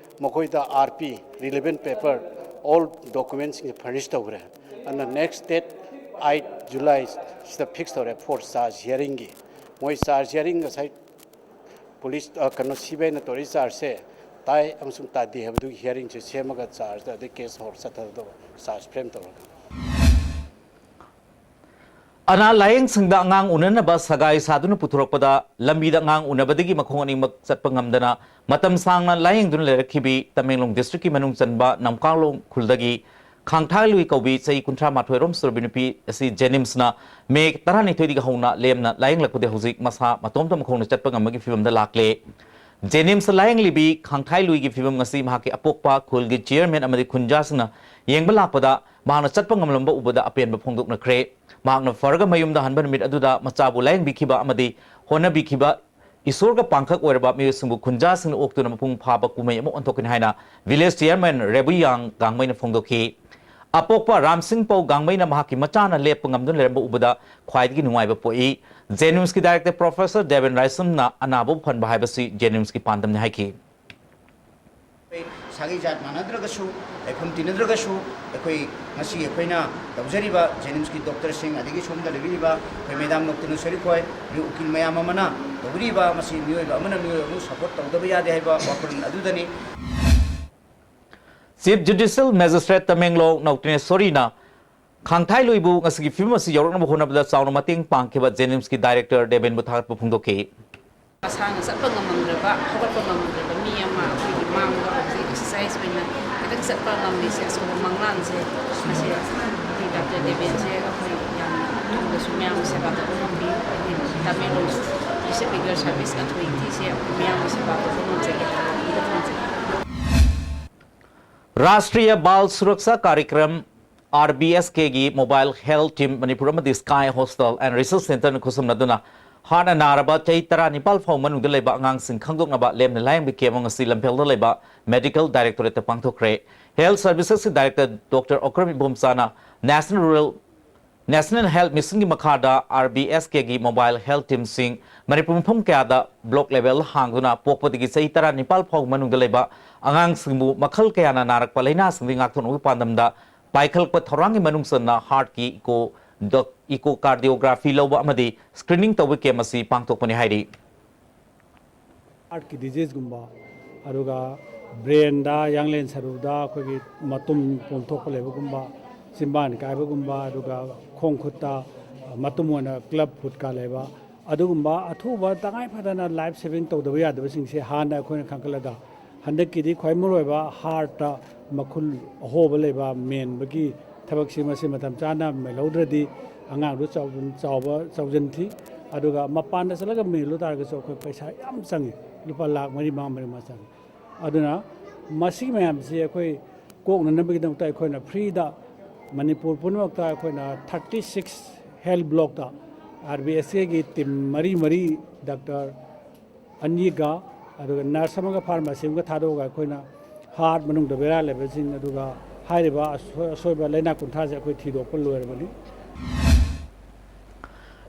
ꯃꯈꯣꯏꯗ R P, relevant paper, all document ꯁꯤꯡꯁꯦ furnish ꯇꯧꯈ꯭ꯔꯦ꯫ ꯑꯗꯨꯅ next date eight July ꯁꯤꯗ fix ꯇꯧꯔꯦ for charge hearing ꯒꯤ꯫ ꯃꯣꯏ charge hearing ꯉꯁꯥꯏ ꯄꯨꯂꯤꯁ, ꯑ, ꯀꯩꯅꯣ, ꯁꯤ ꯕꯤ ꯑꯥꯏꯅ ꯇꯧꯔꯤ ꯆꯥꯔꯖꯁꯦ ꯇꯥꯏ ꯑꯃꯁꯨꯡ ꯇꯥꯗꯦ ꯍꯥꯏꯕꯗꯨꯒꯤ ꯍꯤꯌꯥꯔꯤꯡꯁꯦ ꯁꯦꯝꯃꯒ ꯆꯥꯔꯖꯇ ꯑꯗꯩ ꯀꯦꯁ ꯍꯧꯔ ꯆꯠꯊꯗꯧꯕ, ꯆꯥꯔꯖ ꯐ꯭ꯔꯦꯝ ꯇꯧꯔꯒ꯫ ꯑꯅꯥ ꯂꯥꯌꯦꯡꯁꯪꯗ ꯑꯉꯥꯡ ꯎꯅꯅꯕ ꯁꯒꯥꯏ ꯁꯥꯗꯨꯅ ꯄꯨꯊꯣꯔꯛꯄꯗ ꯂꯝꯕꯤꯗ ꯑꯉꯥꯡ ꯎꯅꯕꯗꯒꯤ ꯃꯈꯣꯡ ꯑꯅꯤꯃꯛ ꯆꯠꯄ ꯉꯝꯗꯅ ꯃꯇꯝ ꯁꯥꯡꯅ ꯂꯥꯌꯦꯡꯗꯨꯅ ꯂꯩꯔꯛꯈꯤꯕꯤ ꯇꯃꯦꯡꯂꯣꯡ ꯗꯤꯁꯇ꯭ꯔꯤꯛꯀꯤ ꯃꯅꯨꯡ ꯆꯟꯕ ꯅꯝꯀꯥꯂꯣꯡ ꯈꯨꯜꯗꯒꯤ ꯈꯥꯡꯊꯥꯏꯂꯨꯏ ꯀꯧꯕꯤ ꯆꯍꯤ ꯀꯨꯟꯊ꯭ꯔꯥ ꯃꯥꯊꯣꯏ ꯔꯣꯝ ꯁꯨꯔꯕꯤ ꯅꯨꯄꯤ ꯑꯁꯤ ꯖꯦꯅꯤꯝꯁꯅ ꯃꯦ ꯇꯔꯥꯅꯤꯊꯣꯏꯗꯒꯤ ꯍꯧꯅ ꯂꯦꯝꯅ ꯂꯥꯌꯦꯡꯂꯛꯄꯗꯒꯤ ꯍꯧꯖꯤꯛ ꯃꯁꯥ ꯃꯇꯣꯝꯇ ꯃꯈꯣꯡꯅ ꯆꯠꯄ ꯉꯝꯕꯒꯤ ꯐꯤꯕꯝꯗ ꯂꯥꯛꯂꯦ꯫ ꯖꯦꯅꯤꯝꯁꯇ ꯂꯥꯌꯦꯡꯂꯤꯕꯤ ꯈꯥꯡꯊꯥꯏꯂꯨꯏꯒꯤ ꯐꯤꯕꯝ ꯑꯁꯤ ꯃꯍꯥꯛꯀꯤ ꯑꯄꯣꯛꯄ, ꯈꯨꯜꯒꯤ ꯆꯤꯌꯔꯃꯦꯟ ꯑꯃꯗꯤ ꯈꯨꯟꯖꯥꯁꯤꯡꯅ ꯌꯦꯡꯕ ꯂꯥꯛꯄꯗ ꯃꯍꯥꯛꯅ ꯆꯠꯄ ꯉꯝꯂꯝꯕ ꯎꯕꯗ ꯑꯄꯦꯟꯕ ꯐꯣꯡꯗꯣꯛꯅꯈ꯭ꯔꯦ꯫ ꯃꯍꯥꯛꯅ ꯐꯔꯒ ꯃꯌꯨꯝꯗ ꯍꯟꯕ ꯅꯨꯃꯤꯠ ꯑꯗꯨꯗ ꯃꯆꯥꯕꯨ ꯂꯥꯌꯦꯡꯕꯤꯈꯤꯕ ꯑꯃꯗꯤ ꯍꯣꯠꯅꯕꯤꯈꯤꯕ ꯏꯁꯣꯔꯒ ꯄꯥꯡꯈꯛ ꯑꯣꯏꯔꯕ ꯃꯤꯑꯣꯏꯁꯤꯡꯕꯨ ꯈꯨꯟꯖꯥꯁꯤꯡꯅ ꯑꯣꯛꯇꯨꯅ ꯃꯄꯨꯡ ꯐꯥꯕ ꯀꯨꯝꯍꯩ ꯑꯃ ꯑꯣꯟꯊꯣꯛꯀꯅꯤ ꯍꯥꯏꯅ ꯚꯤꯂꯦꯖ ꯆꯤꯌꯔꯃꯦꯟ ꯔꯦꯕꯨꯌꯥꯡ ꯒꯥꯡꯃꯩꯅ ꯐꯣꯡꯗꯣꯛꯈꯤ꯫ ꯑꯄꯣꯛꯄ ꯔꯥꯝꯁꯤꯡ ꯄꯧ ꯒꯥꯡꯃꯩꯅ ꯃꯍꯥꯛꯀꯤ ꯃꯆꯥꯅ ꯂꯦꯞꯄ ꯉꯝꯗꯨꯅ ꯂꯩꯔꯝꯕ ꯎꯕꯗ ꯈ꯭ꯋꯥꯏꯗꯒꯤ ꯅꯨꯡꯉꯥꯏꯕ ꯄꯣꯛꯏ꯫ ꯖꯦꯅꯤꯝꯁꯀꯤ ꯗꯥꯏꯔꯦꯛꯇꯔ ꯄ꯭ꯔꯣꯐꯦꯁꯔ ꯗꯦꯕꯦꯟ ꯔꯥꯏꯁꯝꯅ ꯑꯅꯥꯕꯕꯨ ꯐꯍꯟꯕ ꯍꯥꯏꯕꯁꯤ ꯖꯦꯅꯤꯝꯁꯀꯤ ꯄꯥꯟꯗꯝꯅꯤ ꯍꯥꯏꯈꯤ꯫ ꯑꯩꯈꯣꯏ ꯁꯥꯒꯩ ꯖꯥꯠ ꯃꯥꯟꯅꯗ꯭ꯔꯒꯁꯨ, ꯂꯩꯐꯝ ꯇꯤꯟꯅꯗ꯭ꯔꯒꯁꯨ, ꯑꯩꯈꯣꯏ ꯉꯁꯤ ꯑꯩꯈꯣꯏꯅ ꯇꯧꯖꯔꯤꯕ ꯖꯦꯅꯤꯝꯁꯀꯤ ꯗꯣꯛꯇꯔꯁꯤꯡ, ꯑꯗꯒꯤ ꯁꯣꯝꯗ ꯂꯩꯕꯤꯔꯤꯕ ꯑꯩꯈꯣꯏ ꯃꯦꯗꯥꯝ ꯅꯣꯛꯇꯤꯅꯨꯁꯣꯔꯤ ꯈꯣꯏ, ꯑꯩꯈꯣꯏ ꯎꯀꯤꯜ ꯃꯌꯥꯝ ꯑꯃꯅ ꯇꯧꯕꯤꯔꯤꯕ, ꯃꯁꯤ ꯃꯤꯑꯣꯏꯕ ꯑꯃꯅ ꯃꯤꯑꯣꯏꯕ ꯑꯃꯕꯨ ꯁꯄꯣꯔꯠ ꯇꯧꯗꯕ ꯌꯥꯗꯦ ꯍꯥꯏꯕ ꯋꯥꯈꯜꯂꯣꯟ ꯑꯗꯨꯗꯅꯤ꯫ ꯆꯤꯐ ꯖꯨꯗꯤꯁꯤꯌꯦꯜ ꯃꯦꯖꯤꯁꯇ꯭ꯔꯦꯠ ꯇꯃꯦꯡꯂꯣꯡ ꯅꯧꯇꯤꯅꯦꯁꯣꯔꯤꯅ ꯈꯥꯡꯊꯥꯏꯂꯨꯏꯕꯨ ꯉꯁꯤꯒꯤ ꯐꯤꯕꯝ ꯑꯁꯤ ꯌꯧꯔꯛꯅꯕ ꯍꯣꯠꯅꯕꯗ ꯆꯥꯎꯅ ꯃꯇꯦꯡ ꯄꯥꯡꯈꯤꯕ ꯖꯦꯅꯤꯝꯁꯀꯤ ꯗꯥꯏꯔꯦꯛꯇꯔ ꯗꯦꯕꯦꯟꯕꯨ ꯊꯥꯒꯠꯄ ꯐꯣꯡꯗꯣꯛꯈꯤ꯫ ꯃꯁꯥꯅ ꯆꯠꯄ ꯉꯝꯃꯝꯗ꯭ꯔꯕ, ꯍꯧꯒꯠꯄ ꯉꯝꯃꯝꯗ꯭ꯔꯕ ꯃꯤ ꯑꯃ ꯑꯩꯈꯣꯏꯒꯤ ꯃꯥꯡꯗ ꯍꯧꯖꯤꯛ ꯑꯦꯛꯁꯔꯁꯥꯏꯁ ꯑꯣꯏꯅ ꯈꯤꯇꯪ ꯆꯠꯄ ꯉꯝꯂꯤꯁꯦ ꯑꯆꯧꯕ ꯃꯪꯂꯥꯟꯁꯦ, ꯃꯁꯤ ꯑꯩꯈꯣꯏ ꯗꯥꯛꯇꯔ ꯗꯦꯕꯦꯟꯁꯦ ꯑꯩꯈꯣꯏ ꯌꯥꯝꯅ ꯑꯊꯨꯕꯗꯁꯨ ꯃꯌꯥꯝꯒꯤ ꯁꯦꯕꯥ ꯇꯧꯕ ꯉꯝꯕꯤ꯫ ꯑꯩꯈꯣꯏ ꯇꯃꯦꯡꯂꯣꯡ ꯗꯤꯁꯇ꯭ꯔꯤꯛ ꯂꯤꯒꯦꯜ ꯁꯥꯔꯚꯤꯁ ꯑꯣꯊꯣꯔꯤꯇꯤꯁꯦ ꯑꯩꯈꯣꯏ ꯃꯌꯥꯝꯒꯤ ꯁꯦꯕꯥ ꯇꯧꯕ ꯉꯝꯖꯒꯦ ꯍꯥꯏꯕ ꯋꯥꯐꯝꯗ ꯊꯝꯖꯒꯦ꯫ ꯔꯥꯁꯇ꯭ꯔꯤꯌ ꯕꯥꯜ ꯁꯨꯔꯛꯁꯥ ꯀꯥꯔꯤꯀ꯭ꯔꯝ, ꯑꯥꯔ ꯕꯤ ꯑꯦꯁ ꯀꯦꯒꯤ ꯃꯣꯕꯥꯏꯜ ꯍꯦꯜꯊ ꯇꯤꯝ ꯃꯅꯤꯄꯨꯔ ꯑꯃꯗꯤ ꯁ꯭ꯀꯥꯏ ꯍꯣꯁꯇꯦꯜ ꯑꯦꯟ ꯔꯤꯁꯔꯆ ꯁꯦꯟꯇꯔꯅ ꯈꯨꯠꯁꯝꯅꯗꯨꯅ ꯍꯥꯔꯠꯅ ꯅꯥꯔꯕ ꯆꯍꯤ ꯇꯔꯥꯅꯤꯄꯥꯜ ꯐꯥꯎ ꯃꯅꯨꯡꯗ ꯂꯩꯕ ꯑꯉꯥꯡꯁꯤꯡ ꯈꯪꯗꯣꯛꯅꯕ ꯂꯦꯝꯅ ꯂꯥꯌꯦꯡꯕ ꯀꯦꯝ ꯑꯃ ꯉꯁꯤ ꯂꯝꯐꯦꯜꯗ ꯂꯩꯕ ꯃꯦꯗꯤꯀꯦꯜ ꯗꯥꯏꯔꯦꯛꯇꯣꯔꯦꯠꯇ ꯄꯥꯡꯊꯣꯛꯈ꯭ꯔꯦ꯫ ꯍꯦꯜꯊ ꯁꯔꯚꯤꯁꯦꯁꯀꯤ ꯗꯥꯏꯔꯦꯛꯇꯔ ꯗꯣꯛꯇꯔ ꯑꯣꯀ꯭ꯔꯝ ꯏꯕꯣꯝꯆꯥꯅ ꯅꯦꯁꯅꯦꯜ ꯔꯨꯔꯦꯜ ꯅꯦꯁꯅꯦꯜ ꯍꯦꯜꯊ ꯃꯤꯁꯟꯒꯤ ꯃꯈꯥꯗ ꯑꯥꯔ ꯕꯤ ꯑꯦꯁ ꯀꯦꯒꯤ ꯃꯣꯕꯥꯏꯜ ꯍꯦꯜꯊ ꯇꯤꯝꯁꯤꯡ ꯃꯅꯤꯄꯨꯔ ꯃꯐꯝ ꯀꯌꯥꯗ ꯕ꯭ꯂꯣꯛ ꯂꯦꯚꯦꯜ ꯍꯥꯡꯗꯨꯅ ꯄꯣꯛꯄꯗꯒꯤ ꯆꯍꯤ ꯇꯔꯥꯅꯤꯄꯥꯜ ꯐꯥꯎꯕ ꯃꯅꯨꯡꯗ ꯂꯩꯕ ꯑꯉꯥꯡꯁꯤꯡꯕꯨ ꯃꯈꯜ ꯀꯌꯥꯅ ꯅꯥꯔꯛꯄ ꯂꯥꯏꯅꯥꯁꯤꯡꯗꯒꯤ ꯉꯥꯛꯊꯣꯛꯅꯕꯒꯤ ꯄꯥꯟꯗꯝꯗ ꯄꯥꯏꯈꯠꯂꯛꯄ ꯊꯧꯔꯥꯡꯒꯤ ꯃꯅꯨꯡ ꯆꯟꯅ ꯍꯥꯔꯠꯀꯤ ꯏꯀꯣ ꯗꯣꯛ-, ꯏꯀꯣꯀꯥꯔꯗꯤꯌꯣꯒ꯭ꯔꯥꯐꯤ ꯂꯧꯕ ꯑꯃꯗꯤ ꯁ꯭ꯀ꯭ꯔꯤꯅꯤꯡ ꯇꯧꯕ ꯀꯦꯝ ꯑꯁꯤ ꯄꯥꯡꯊꯣꯛꯄꯅꯤ ꯍꯥꯏꯔꯤ꯫ ꯍꯥꯔꯠꯀꯤ ꯗꯤꯖꯤꯖꯀꯨꯝꯕ, ꯑꯗꯨꯒ ꯕ꯭ꯔꯦꯟꯗ, ꯌꯥꯡꯂꯦꯟ ꯁꯔꯨꯗ ꯑꯩꯈꯣꯏꯒꯤ ꯃꯇꯨꯝ ꯄꯣꯝꯊꯣꯛꯄ ꯂꯩꯕꯒꯨꯝꯕ, ꯆꯤꯝꯕꯥꯟ ꯀꯥꯏꯕꯒꯨꯝꯕ, ꯑꯗꯨꯒ ꯈꯣꯡ ꯈꯨꯠꯇ ꯃꯇꯨꯝ ꯑꯣꯏꯅ ꯀ꯭ꯂꯕ ꯐꯨꯠꯀ ꯂꯩꯕ, ꯑꯗꯨꯒꯨꯝꯕ ꯑꯊꯨꯕ ꯇꯉꯥꯏ ꯐꯗꯅ ꯂꯥꯏꯐ ꯁꯦꯚꯤꯡ ꯇꯧꯗꯕ ꯌꯥꯗꯕꯁꯤꯡꯁꯦ ꯍꯥꯟꯅ ꯑꯩꯈꯣꯏꯅ ꯈꯪꯒꯠꯂꯒ, ꯍꯟꯗꯛꯀꯤꯗꯤ ꯈ꯭ꯋꯥꯏ ꯃꯔꯨꯑꯣꯏꯕ ꯍꯥꯔꯠꯇ ꯃꯈꯨꯜ ꯑꯍꯣꯕ ꯂꯩꯕ ꯃꯦꯟꯕꯒꯤ ꯊꯕꯛꯁꯤ ꯃꯁꯤ ꯃꯇꯝ ꯆꯥꯅ ꯃꯦꯜꯍꯧꯗ꯭ꯔꯗꯤ ꯑꯉꯥꯡꯗꯨ ꯆꯥꯎ-, ꯆꯥꯎꯕ ꯆꯥꯎꯖꯟ ꯊꯤ꯫ ꯑꯗꯨꯒ ꯃꯄꯥꯟꯗ ꯆꯠꯂꯒ ꯃꯦꯜꯂꯨ ꯇꯥꯔꯒꯁꯨ ꯑꯩꯈꯣꯏ ꯄꯩꯁꯥ ꯌꯥꯝ ꯆꯪꯉꯤ, ꯂꯨꯄꯥ ꯂꯥꯈ ꯃꯔꯤ ꯃꯉꯥ, ꯃꯔꯤ ꯃꯉꯥ ꯆꯪꯉꯤ꯫ ꯑꯗꯨꯅ ꯃꯁꯤꯒꯤ ꯃꯌꯥꯝꯁꯤ ꯑꯩꯈꯣꯏ ꯀꯣꯛꯅꯅꯕꯒꯤꯗꯃꯛꯇ ꯑꯩꯈꯣꯏꯅ ꯐ꯭ꯔꯤꯗ ꯃꯅꯤꯄꯨꯔ ꯄꯨꯝꯅꯃꯛꯇ ꯑꯩꯈꯣꯏꯅ ꯊꯥꯔꯇꯤ ꯁꯤꯛꯁ ꯍꯦꯜꯊ ꯕ꯭ꯂꯣꯛꯇ ꯑꯥꯔ ꯕꯤ ꯑꯦꯁ ꯀꯦꯒꯤ ꯇꯤꯝ ꯃꯔꯤ ꯃꯔꯤ, ꯗꯥꯛꯇꯔ ꯑꯅꯤꯒ, ꯑꯗꯨꯒ ꯅꯔꯁ ꯑꯃꯒ ꯐꯥꯔꯃꯥꯁꯤ ꯑꯃꯒ ꯊꯥꯗꯣꯛꯑꯒ ꯑꯩꯈꯣꯏꯅ ꯍꯥꯔꯠ ꯃꯅꯨꯡꯗ ꯕꯦꯔꯥ ꯂꯩꯕꯁꯤꯡ, ꯑꯗꯨꯒ ꯍꯥꯏꯔꯤꯕ ꯑꯁꯣꯏ-, ꯑꯁꯣꯏꯕ ꯂꯥꯏꯅꯥ ꯀꯨꯟꯊ꯭ꯔꯥꯁꯦ ꯑꯩꯈꯣꯏ ꯊꯤꯗꯣꯛꯄ ꯂꯣꯏꯔꯕꯅꯤ꯫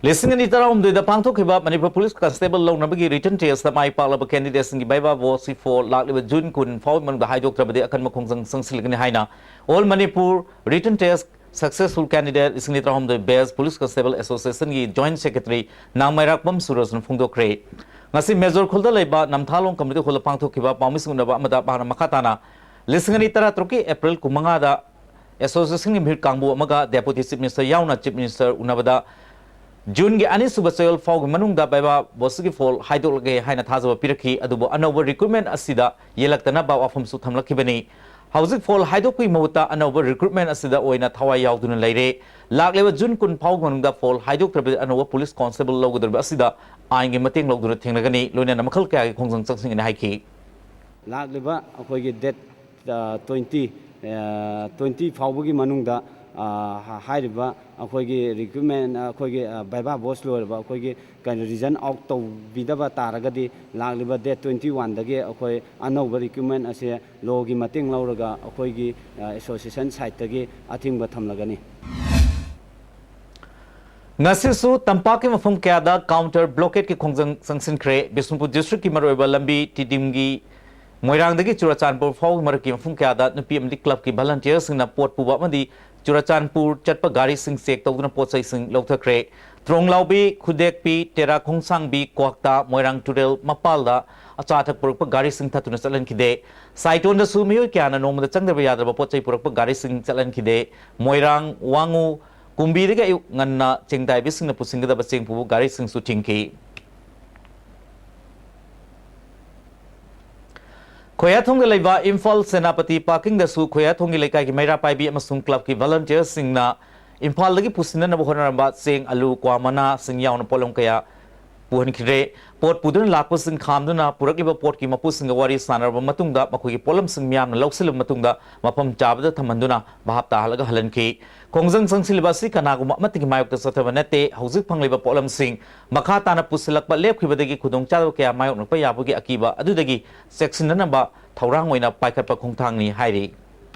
ꯂꯤꯁꯤꯡ ꯑꯅꯤ ꯇꯔꯥꯍꯨꯝꯗꯣꯏꯗ ꯄꯥꯡꯊꯣꯛꯈꯤꯕ ꯃꯅꯤꯄꯨꯔ ꯄꯨꯂꯤꯁ ꯀꯟꯁꯇꯦꯕꯜ ꯂꯧꯅꯕꯒꯤ ꯔꯤꯇꯟ ꯇꯦꯁꯇ ꯃꯥꯏ ꯄꯥꯛꯂꯕ ꯀꯦꯟꯗꯤꯗꯦꯠꯁꯤꯡꯒꯤ ꯚꯥꯏꯚꯥ ꯚꯣꯠꯁꯤ ꯐꯣꯜ ꯂꯥꯛꯂꯤꯕ ꯖꯨꯟ ꯀꯨꯟ ꯐꯥꯎꯕꯒꯤ ꯃꯅꯨꯡꯗ ꯍꯥꯏꯗꯣꯛꯇ꯭ꯔꯕꯗꯤ ꯑꯀꯟꯕ ꯈꯣꯡꯖꯪ ꯆꯪꯁꯤꯜꯂꯒꯅꯤ ꯍꯥꯏꯅ all Manipur written test successful candidate ꯂꯤꯁꯤꯡ ꯑꯅꯤ ꯇꯔꯥꯍꯨꯝꯗꯣꯏ ꯕꯦꯁ ꯄꯨꯂꯤꯁ ꯀꯟꯁꯇꯦꯕꯜ ꯑꯦꯁꯣꯁꯤꯌꯦꯁꯟꯒꯤ ꯖꯣꯏꯟꯠ ꯁꯦꯀ꯭ꯔꯦꯇꯔꯤ ꯅꯥꯡꯃꯩꯔꯥꯛꯄꯝ ꯁꯨꯔꯖꯅ ꯐꯣꯡꯗꯣꯛꯈ꯭ꯔꯦ꯫ ꯉꯁꯤ ꯃꯦꯖꯣꯔ ꯈꯨꯜꯗ ꯂꯩꯕ ꯅꯝꯊꯥꯂꯣꯡ ꯀꯝꯃ꯭ꯌꯨꯅꯤꯇꯤ ꯍꯣꯜꯗ ꯄꯥꯡꯊꯣꯛꯈꯤꯕ ꯄꯥꯎꯃꯤꯁꯤꯡ ꯎꯅꯕ ꯑꯃꯗ ꯃꯍꯥꯛꯅ ꯃꯈꯥ ꯇꯥꯅ ꯂꯤꯁꯤꯡ ꯑꯅꯤ ꯇꯔꯥꯇꯔꯨꯛꯀꯤ ꯑꯦꯄ꯭ꯔꯤꯜ ꯀꯨꯟꯃꯉꯥꯗ ꯑꯦꯁꯣꯁꯤꯌꯦꯁꯟꯒꯤ ꯃꯤꯍꯨꯠ ꯀꯥꯡꯕꯨ ꯑꯃꯒ ꯗꯦꯄꯨꯇꯤ ꯆꯤꯐ ꯃꯤꯅꯤꯁꯇꯔ ꯌꯥꯎꯅ ꯆꯤꯐ ꯃꯤꯅꯤꯁꯇꯔ ꯎꯅꯕꯗ ꯖꯨꯟꯒꯤ ꯑꯅꯤꯁꯨꯕ ꯆꯌꯣꯜ ꯐꯥꯎꯒꯤ ꯃꯅꯨꯡꯗ ꯚꯥꯏꯚꯥ ꯚꯣꯠꯁꯤꯒꯤ ꯐꯣꯜ ꯍꯥꯏꯗꯣꯛꯂꯒꯦ ꯍꯥꯏꯅ ꯊꯥꯖꯕ ꯄꯤꯔꯛꯈꯤ, ꯑꯗꯨꯕꯨ ꯑꯅꯧꯕ ꯔꯤꯀ꯭ꯔꯨꯠꯃꯦꯟ ꯑꯁꯤꯗ ꯌꯦꯜꯂꯛꯇꯅꯕ ꯋꯥꯐꯝꯁꯨ ꯊꯝꯂꯛꯈꯤꯕꯅꯤ꯫ ꯍꯧꯖꯤꯛ ꯐꯣꯜ ꯍꯥꯏꯗꯣꯛꯄꯒꯤ ꯃꯍꯨꯠꯇ ꯑꯅꯧꯕ ꯔꯤꯀ꯭ꯔꯨꯠꯃꯦꯟ ꯑꯁꯤꯗ ꯑꯣꯏꯅ ꯊꯋꯥꯏ ꯌꯥꯎꯗꯨꯅ ꯂꯩꯔꯦ꯫ ꯂꯥꯛꯂꯤꯕ ꯖꯨꯟ ꯀꯨꯟ ꯐꯥꯎꯒꯤ ꯃꯅꯨꯡꯗ ꯐꯣꯜ ꯍꯥꯏꯗꯣꯛꯇ꯭ꯔꯕꯗꯤ ꯑꯅꯧꯕ ꯄꯨꯂꯤꯁ ꯀꯣꯟꯁꯇꯦꯕꯜ ꯂꯧꯒꯗꯧꯔꯤꯕ ꯑꯁꯤꯗ ꯑꯥꯏꯟꯒꯤ ꯃꯇꯦꯡ ꯂꯧꯗꯨꯅ ꯊꯦꯡꯅꯒꯅꯤ, ꯂꯣꯏꯅꯅ ꯃꯈꯜ ꯀꯌꯥꯒꯤ ꯈꯣꯡꯖꯪ ꯆꯪꯁꯤꯟꯒꯅꯤ ꯍꯥꯏꯈꯤ꯫ ꯂꯥꯛꯂꯤꯕ ꯑꯩꯈꯣꯏꯒꯤ ꯗꯦꯠ, ꯑ, ꯇ꯭ꯋꯦꯟꯇꯤ, ꯑ, ꯇ꯭ꯋꯦꯟꯇꯤ ꯐꯥꯎꯕꯒꯤ ꯃꯅꯨꯡꯗ, ꯑ, ꯍꯥꯏꯔꯤꯕ ꯑꯩꯈꯣꯏꯒꯤ ꯔꯤꯀ꯭ꯔꯨꯠꯃꯦꯟ, ꯑꯩꯈꯣꯏꯒꯤ, ꯑ, ꯚꯥꯏꯚꯥ ꯕꯣꯁ ꯂꯣꯏꯔꯕ ꯑꯩꯈꯣꯏꯒꯤ ꯀꯩꯅꯣ ꯔꯤꯖꯟ ꯑꯥꯎꯠ ꯇꯧꯕꯤꯗꯕ ꯇꯥꯔꯒꯗꯤ ꯂꯥꯛꯂꯤꯕ ꯗꯦꯠ ꯇ꯭ꯋꯦꯟꯇꯤ ꯋꯥꯟꯗꯒꯤ ꯑꯩꯈꯣꯏ ꯑꯅꯧꯕ ꯔꯤꯀ꯭ꯔꯨꯠꯃꯦꯟ ꯑꯁꯦ ꯂꯣꯒꯤ ꯃꯇꯦꯡ ꯂꯧꯔꯒ ꯑꯩꯈꯣꯏꯒꯤ, ꯑ, ꯑꯦꯁꯣꯁꯤꯌꯦꯁꯟ ꯁꯥꯏꯠꯇꯒꯤ ꯑꯊꯤꯡꯕ ꯊꯝꯂꯒꯅꯤ꯫ ꯉꯁꯤꯁꯨ ꯇꯝꯄꯥꯛꯀꯤ ꯃꯐꯝ ꯀꯌꯥꯗ ꯀꯥꯎꯟꯇꯔ ꯕ꯭ꯂꯣꯀꯦꯠꯀꯤ ꯈꯣꯡꯖꯪ ꯆꯪꯁꯤꯟꯈ꯭ꯔꯦ꯫ ꯕꯤꯁꯅꯨꯄꯨꯔ ꯗꯤꯁꯇ꯭ꯔꯤꯛꯀꯤ ꯃꯔꯨꯑꯣꯏꯕ ꯂꯝꯕꯤ ꯇꯤꯗꯤꯝꯒꯤ ꯃꯣꯏꯔꯥꯡꯗꯒꯤ ꯆꯨꯔꯆꯥꯟꯄꯨꯔ ꯐꯥꯎꯕꯒꯤ ꯃꯔꯛꯀꯤ ꯃꯐꯝ ꯀꯌꯥꯗ ꯅꯨꯄꯤ ꯑꯃꯗꯤ ꯀ꯭ꯂꯕꯀꯤ ꯚꯂꯟꯇꯤꯌꯔꯁꯤꯡꯅ ꯄꯣꯠ ꯄꯨꯕ ꯑꯃꯗꯤ ꯆꯨꯔꯆꯥꯟꯄꯨꯔ ꯆꯠꯄ ꯒꯥꯔꯤꯁꯤꯡ ꯆꯦꯛ ꯇꯧꯗꯨꯅ ꯄꯣꯠ ꯆꯩꯁꯤꯡ ꯂꯧꯊꯈ꯭ꯔꯦ꯫ ꯇ꯭ꯔꯣꯡꯂꯥꯎꯕꯤ, ꯈꯨꯗꯦꯛꯄꯤ, ꯇꯦꯔꯥ ꯈꯣꯡꯁꯥꯡꯕꯤ, ꯀ꯭ꯋꯥꯛꯇꯥ, ꯃꯣꯏꯔꯥꯡ ꯇꯨꯔꯦꯜ ꯃꯄꯥꯜꯗ ꯑꯆꯥ ꯑꯊꯛ ꯄꯨꯔꯛꯄ ꯒꯥꯔꯤꯁꯤꯡ ꯊꯠꯇꯨꯅ ꯆꯠꯍꯟꯈꯤꯗꯦ꯫ ꯁꯥꯏꯇꯣꯟꯗꯁꯨ ꯃꯤꯑꯣꯏ ꯀꯌꯥꯅ ꯅꯣꯡꯃꯗ ꯆꯪꯗꯕ ꯌꯥꯗ꯭ꯔꯕ ꯄꯣꯠ ꯆꯩ ꯄꯨꯔꯛꯄ ꯒꯥꯔꯤꯁꯤꯡ ꯆꯠꯍꯟꯈꯤꯗꯦ꯫ ꯃꯣꯏꯔꯥꯡ, ꯋꯥꯉꯨ, ꯀꯨꯝꯕꯤꯗꯒꯤ ꯑꯌꯨꯛ ꯉꯟꯅ ꯆꯦꯡꯗꯥꯏꯕꯤꯁꯤꯡꯅ ꯄꯨꯁꯤꯟꯒꯗꯕ ꯆꯦꯡ ꯄꯨꯕ ꯒꯥꯔꯤꯁꯤꯡꯁꯨ ꯊꯤꯡꯈꯤ꯫ ꯈꯣꯌꯥꯊꯣꯡꯗ ꯂꯩꯕ ꯏꯝꯐꯥꯜ ꯁꯦꯅꯥꯄꯇꯤ ꯄꯥꯔꯀꯤꯡꯗꯁꯨ ꯈꯣꯌꯥꯊꯣꯡꯒꯤ ꯂꯩꯀꯥꯏꯒꯤ ꯃꯩꯔꯥ ꯄꯥꯏꯕꯤ ꯑꯃꯁꯨꯡ ꯀ꯭ꯂꯕꯀꯤ ꯚꯂꯟꯇꯤꯌꯔꯁꯤꯡꯅ ꯏꯝꯐꯥꯜꯗꯒꯤ ꯄꯨꯁꯤꯟꯅꯅꯕ ꯍꯣꯠꯅꯔꯝꯕ ꯆꯦꯡ, ꯑꯂꯨ, ꯀ꯭ꯋꯥ ꯃꯅꯥꯁꯤꯡ ꯌꯥꯎꯅ ꯄꯣꯠꯂꯝ ꯀꯌꯥ ꯄꯨꯍꯟꯈꯤꯗ꯭ꯔꯦ꯫ ꯄꯣꯠ ꯄꯨꯗꯨꯅ ꯂꯥꯛꯄꯁꯤꯡ ꯈꯥꯝꯗꯨꯅ ꯄꯨꯔꯛꯂꯤꯕ ꯄꯣꯠꯀꯤ ꯃꯄꯨꯁꯤꯡꯒ ꯋꯥꯔꯤ ꯁꯥꯟꯅꯔꯕ ꯃꯇꯨꯡꯗ ꯃꯈꯣꯏꯒꯤ ꯄꯣꯠꯂꯝꯁꯤꯡ ꯃꯤꯌꯥꯝꯅ ꯂꯧꯁꯤꯜꯂꯕ ꯃꯇꯨꯡꯗ ꯃꯐꯝ ꯆꯥꯕꯗ ꯊꯝꯍꯟꯗꯨꯅ ꯚꯥꯞ ꯇꯥꯍꯜꯂꯒ ꯍꯜꯍꯟꯈꯤ꯫ ꯈꯣꯡꯖꯪ ꯆꯪꯁꯤꯜꯂꯤꯕ ꯑꯁꯤ ꯀꯅꯥꯒꯨꯝꯕ ꯑꯃꯠꯇꯒꯤ ꯃꯥꯌꯣꯛꯇ ꯆꯠꯊꯕ ꯅꯠꯇꯦ꯫ ꯍꯧꯖꯤꯛ ꯐꯪꯂꯤꯕ ꯄꯣꯠꯂꯝꯁꯤꯡ ꯃꯈꯥ ꯇꯥꯅ ꯄꯨꯁꯤꯜꯂꯛꯄ ꯂꯦꯞꯈꯤꯕꯗꯒꯤ ꯈꯨꯗꯣꯡꯆꯥꯗꯕ ꯀꯌꯥ ꯃꯥꯌꯣꯛꯅꯔꯛꯄ ꯌꯥꯕꯒꯤ ꯑꯀꯤꯕ ꯑꯗꯨꯗꯒꯤ ꯆꯦꯛꯁꯤꯟꯅꯅꯕ ꯊꯧꯔꯥꯡ ꯑꯣꯏꯅ ꯄꯥꯏꯈꯠꯄ ꯈꯣꯡꯊꯥꯡꯅꯤ ꯍꯥꯏꯔꯤ꯫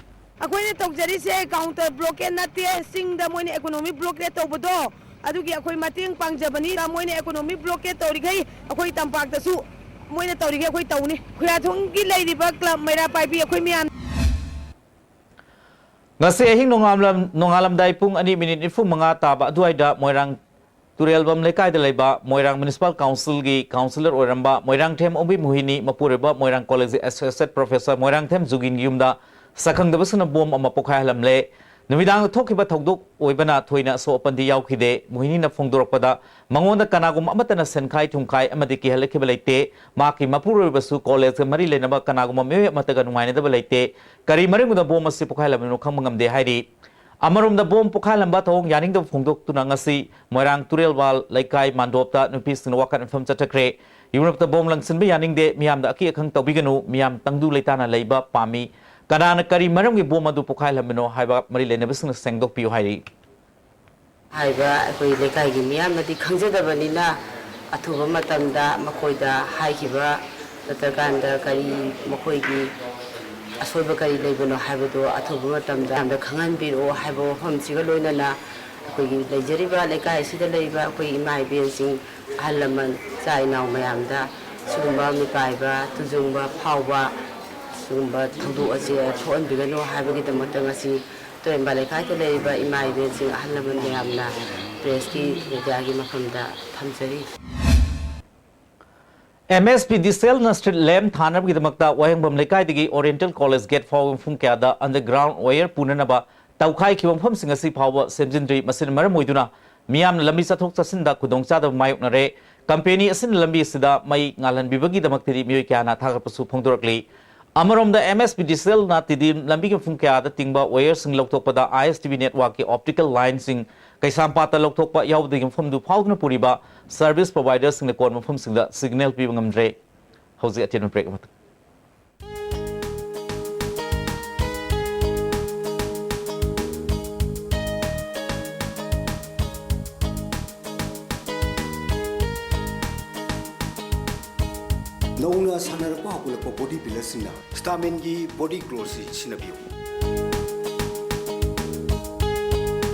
ꯑꯩꯈꯣꯏꯅ ꯇꯧꯖꯔꯤꯁꯦ ꯀꯥꯎꯟꯇꯔ ꯕ꯭ꯂꯣꯀꯦꯠ ꯅꯠꯇꯦ, ꯆꯤꯡꯗ ꯃꯣꯏꯅ ꯏꯀꯣꯅꯣꯃꯤꯛ ꯕ꯭ꯂꯣꯀꯦꯠ ꯇꯧꯕꯗꯣ, ꯑꯗꯨꯒꯤ ꯑꯩꯈꯣꯏ ꯃꯇꯦꯡ ꯄꯥꯡꯖꯕꯅꯤ꯫ ꯃꯣꯏꯅ ꯏꯀꯣꯅꯣꯃꯤꯛ ꯕ꯭ꯂꯣꯀꯦꯠ ꯇꯧꯔꯤꯈꯩ ꯑꯩꯈꯣꯏ ꯇꯝꯄꯥꯛꯇꯁꯨ ꯃꯣꯏꯅ ꯇꯧꯔꯤꯈꯩ ꯑꯩꯈꯣꯏ ꯇꯧꯅꯤ꯫ ꯈꯨꯌꯥꯊꯣꯡꯒꯤ ꯂꯩꯔꯤꯕ ꯀ꯭ꯂꯕ ꯃꯩꯔꯥ ꯄꯥꯏꯕꯤ ꯑꯩꯈꯣꯏ ꯃꯌꯥꯝ꯫ ꯉꯁꯤ ꯑꯍꯤꯡ ꯅꯣꯡꯉꯥꯜꯂꯝ-, ꯅꯣꯡꯉꯥꯜꯂꯝꯗꯥꯏ ꯄꯨꯡ ꯑꯅꯤ ꯃꯤꯅꯤꯠ ꯅꯤꯐꯨ ꯃꯉꯥ ꯇꯥꯕ ꯑꯗꯨꯋꯥꯏꯗ ꯃꯣꯏꯔꯥꯡ ꯇꯨꯔꯦꯜꯕꯝ ꯂꯩꯀꯥꯏꯗ ꯂꯩꯕ ꯃꯣꯏꯔꯥꯡ ꯃ꯭ꯌꯨꯅꯤꯁꯤꯄꯥꯜ ꯀꯥꯎꯟꯁꯤꯜꯒꯤ ꯀꯥꯎꯟꯁꯤꯂꯔ ꯑꯣꯏꯔꯝꯕ ꯃꯣꯏꯔꯥꯡꯊꯦꯝ ꯑꯣꯡꯕꯤ ꯃꯣꯍꯤꯅꯤ, ꯃꯄꯨꯔꯣꯏꯕ ꯃꯣꯏꯔꯥꯡ ꯀꯣꯂꯦꯖꯀꯤ ꯑꯦꯁꯣꯁꯤꯌꯦꯠ ꯄ꯭ꯔꯣꯐꯦꯁꯔ ꯃꯣꯏꯔꯥꯡꯊꯦꯝ ꯖꯨꯒꯤꯟꯒꯤ ꯌꯨꯝꯗ ꯁꯛꯈꯪꯗꯕꯁꯤꯡꯅ ꯕꯣꯝ ꯑꯃ ꯄꯣꯈꯥꯏꯍꯜꯂꯝꯂꯦ꯫ ꯅꯨꯃꯤꯗꯥꯡꯗ ꯊꯣꯛꯈꯤꯕ ꯊꯧꯗꯣꯛ ꯑꯣꯏꯕꯅ ꯊꯣꯏꯅ ꯑꯁꯣꯛ ꯑꯄꯟꯗꯤ ꯌꯥꯎꯈꯤꯗꯦ꯫ ꯃꯣꯍꯤꯅꯤꯅ ꯐꯣꯡꯗꯣꯔꯛꯄꯗ, ꯃꯉꯣꯟꯗ ꯀꯅꯥꯒꯨꯝꯕ ꯑꯃꯠꯇꯅ ꯁꯦꯟꯈꯥꯏ ꯊꯨꯝꯈꯥꯏ ꯑꯃꯗꯤ ꯀꯤꯍꯜꯂꯛꯈꯤꯕ ꯂꯩꯇꯦ꯫ ꯃꯍꯥꯛꯀꯤ ꯃꯄꯨꯔꯣꯏꯕꯁꯨ ꯀꯣꯂꯦꯖꯀ ꯃꯔꯤ ꯂꯩꯅꯕ ꯀꯅꯥꯒꯨꯝꯕ ꯃꯤꯑꯣꯏ ꯑꯃꯠꯇꯒ ꯅꯨꯡꯉꯥꯏꯅꯗꯕ ꯂꯩꯇꯦ꯫ ꯀꯔꯤ ꯃꯔꯝꯒꯤꯗꯃꯛ ꯕꯣꯝ ꯑꯁꯤ ꯄꯣꯈꯥꯏꯍꯜꯂꯝꯕꯅꯣ ꯈꯪꯕ ꯉꯝꯗꯦ ꯍꯥꯏꯔꯤ꯫ ꯑꯃꯔꯣꯝꯗ, ꯕꯣꯝ ꯄꯣꯈꯥꯏꯍꯜꯂꯝꯕ ꯊꯧꯑꯣꯡ ꯌꯥꯅꯤꯡꯗꯕ ꯐꯣꯡꯗꯣꯛꯇꯨꯅ ꯉꯁꯤ ꯃꯣꯏꯔꯥꯡ ꯇꯨꯔꯦꯜꯋꯥꯜ ꯂꯩꯀꯥꯏ ꯃꯥꯟꯗꯣꯞꯇ ꯅꯨꯄꯤꯁꯤꯡꯅ ꯋꯥꯀꯠ ꯃꯤꯐꯝ ꯆꯠꯊꯈ꯭ꯔꯦ꯫ ꯌꯨꯝꯂꯛꯇ ꯕꯣꯝ ꯂꯪꯁꯤꯟꯕ ꯌꯥꯅꯤꯡꯗꯦ, ꯃꯤꯌꯥꯝꯗ ꯑꯀꯤ ꯑꯈꯪ ꯇꯧꯕꯤꯒꯅꯨ, ꯃꯤꯌꯥꯝ ꯇꯪꯗꯨ ꯂꯩꯇꯥꯅ ꯂꯩꯕ ꯄꯥꯝꯃꯤ꯫ ꯀꯅꯥꯅ ꯀꯔꯤ ꯃꯔꯝꯒꯤ ꯕꯣꯝ ꯑꯗꯨ ꯄꯣꯈꯥꯏꯍꯜꯂꯝꯕꯅꯣ ꯍꯥꯏꯕ ꯃꯔꯤ ꯂꯩꯅꯕꯁꯤꯡꯅ ꯁꯦꯡꯗꯣꯛꯄꯤꯌꯨ ꯍꯥꯏꯔꯤ꯫ ꯍꯥꯏꯕ ꯑꯩꯈꯣꯏ ꯂꯩꯀꯥꯏꯒꯤ ꯃꯤꯌꯥꯝꯅꯗꯤ ꯈꯪꯖꯗꯕꯅꯤꯅ, ꯑꯊꯨꯕ ꯃꯇꯝꯗ ꯃꯈꯣꯏꯗ ꯍꯥꯏꯈꯤꯕ ꯅꯠꯇ꯭ꯔꯀꯥꯟꯗ ꯀꯔꯤ ꯃꯈꯣꯏꯒꯤ ꯑꯁꯣꯏꯕ ꯀꯔꯤ ꯂꯩꯕꯅꯣ ꯍꯥꯏꯕꯗꯨ ꯑꯊꯨꯕ ꯃꯇꯝꯗ ꯌꯥꯝꯅ ꯈꯪꯍꯟꯕꯤꯔꯛꯑꯣ ꯍꯥꯏꯕ ꯋꯥꯐꯝꯁꯤꯒ ꯂꯣꯏꯅꯅ ꯑꯩꯈꯣꯏꯒꯤ ꯂꯩꯖꯔꯤꯕ ꯂꯩꯀꯥꯏ ꯑꯁꯤꯗ ꯂꯩꯔꯤꯕ ꯑꯩꯈꯣꯏ ꯏꯃꯥ ꯏꯕꯦꯟꯁꯤꯡ, ꯑꯍꯜ ꯂꯃꯟ, ꯏꯆꯥ ꯏꯅꯥꯎ ꯃꯌꯥꯝꯗ ꯁꯤꯒꯨꯝꯕ ꯃꯤꯄꯥꯏꯕ, ꯇꯨꯖꯨꯡꯕ ꯐꯥꯎꯕ ꯁꯤꯒꯨꯝꯕ ꯊꯧꯗꯣꯛ ꯑꯁꯦ ꯊꯣꯛꯍꯟꯕꯤꯒꯅꯨ ꯍꯥꯏꯕꯒꯤꯗꯃꯛꯇ ꯉꯁꯤ ꯇꯨꯔꯦꯟꯕ ꯂꯩꯀꯥꯏꯗ ꯂꯩꯔꯤꯕ ꯏꯃꯥ ꯏꯕꯦꯟꯁꯤꯡ, ꯑꯍꯜ ꯂꯃꯟ ꯃꯌꯥꯝꯅ ꯄ꯭ꯔꯦꯁꯀꯤ ꯃꯦꯗꯤꯌꯥꯒꯤ ꯃꯐꯝꯗ ꯊꯝꯖꯔꯤ꯫ ꯑꯦꯝ ꯑꯦꯁ ꯄꯤ ꯗꯤ ꯁꯤ ꯑꯦꯜꯅ ꯁ꯭ꯇ꯭ꯔꯤꯠ ꯂꯦꯝꯞ ꯊꯥꯅꯕꯒꯤꯗꯃꯛꯇ ꯋꯥꯍꯦꯡꯕꯝ ꯂꯩꯀꯥꯏꯗꯒꯤ ꯑꯣꯔꯤꯌꯦꯟꯇꯦꯜ ꯀꯣꯂꯦꯖ ꯒꯦꯠ ꯐꯥꯎꯕ ꯃꯐꯝ ꯀꯌꯥꯗ ꯑꯟꯗꯔꯒ꯭ꯔꯥꯎꯟ ꯋꯥꯌꯔ ꯄꯨꯅꯅꯕ ꯇꯧꯈꯥꯏꯈꯤꯕ ꯃꯐꯝꯁꯤꯡ ꯑꯁꯤ ꯐꯥꯎꯕ ꯁꯦꯝꯖꯤꯟꯗ꯭ꯔꯤ꯫ ꯃꯁꯤꯅ ꯃꯔꯝ ꯑꯣꯏꯗꯨꯅ ꯃꯤꯌꯥꯝꯅ ꯂꯝꯕꯤ ꯆꯠꯊꯣꯛ ꯆꯠꯁꯤꯟꯗ ꯈꯨꯗꯣꯡꯆꯥꯗꯕ ꯃꯥꯌꯣꯛꯅꯔꯦ꯫ ꯀꯝꯄꯦꯅꯤ ꯑꯁꯤꯅ ꯂꯝꯕꯤ ꯑꯁꯤꯗ ꯃꯩ ꯉꯥꯜꯍꯟꯕꯤꯕꯒꯤꯗꯃꯛꯇꯗꯤ ꯃꯤꯑꯣꯏ ꯀꯌꯥꯅ ꯊꯥꯒꯠꯄꯁꯨ ꯐꯣꯡꯗꯣꯔꯛꯂꯤ꯫ ꯑꯃꯔꯣꯝꯗ, ꯑꯦꯝ ꯑꯦꯁ ꯄꯤ ꯗꯤ ꯁꯤ ꯑꯦꯜꯅ ꯇꯤꯗꯤ ꯂꯝꯕꯤꯒꯤ ꯃꯐꯝ ꯀꯌꯥꯗ ꯇꯤꯡꯕ ꯋꯥꯌꯔꯁꯤꯡ ꯂꯧꯊꯣꯛꯄꯗ ꯑꯥꯏ ꯑꯦꯁ ꯇꯤ ꯚꯤ ꯅꯦꯠꯋꯥꯔꯛꯀꯤ ꯑꯣꯞꯇꯤꯀꯦꯜ ꯂꯥꯏꯟꯁꯤꯡ ꯀꯩꯁꯥꯝꯄꯥꯠꯇ ꯂꯧꯊꯣꯛꯄ ꯌꯥꯎꯕꯗꯒꯤ ꯃꯐꯝꯗꯨ ꯐꯥꯎꯗꯨꯅ ꯄꯨꯔꯤꯕ ꯁꯔꯚꯤꯁ ꯄ꯭ꯔꯣꯚꯥꯏꯗꯔꯁꯤꯡꯅ ꯀꯣꯟꯕ ꯃꯐꯝꯁꯤꯡꯗ ꯁꯤꯒꯅꯦꯜ ꯄꯤꯕ ꯉꯝꯗ꯭ꯔꯦ꯫ ꯍꯧꯖꯤꯛ ꯑꯇꯦꯟꯕ ꯕ꯭ꯔꯦꯛ ꯑꯃꯇꯪ꯫ ꯅꯧꯅ ꯁꯥꯟꯅꯔꯛꯄ ꯍꯧꯒꯠꯂꯛꯄ ꯕꯣꯗꯤ ꯕꯤꯜꯗꯔꯁꯤꯡꯅ ꯁ꯭ꯇꯥꯃꯤꯟꯒꯤ ꯕꯣꯗꯤ ꯒ꯭ꯂꯣꯁꯤ ꯁꯤꯖꯤꯟꯅꯕꯤꯌꯨ꯫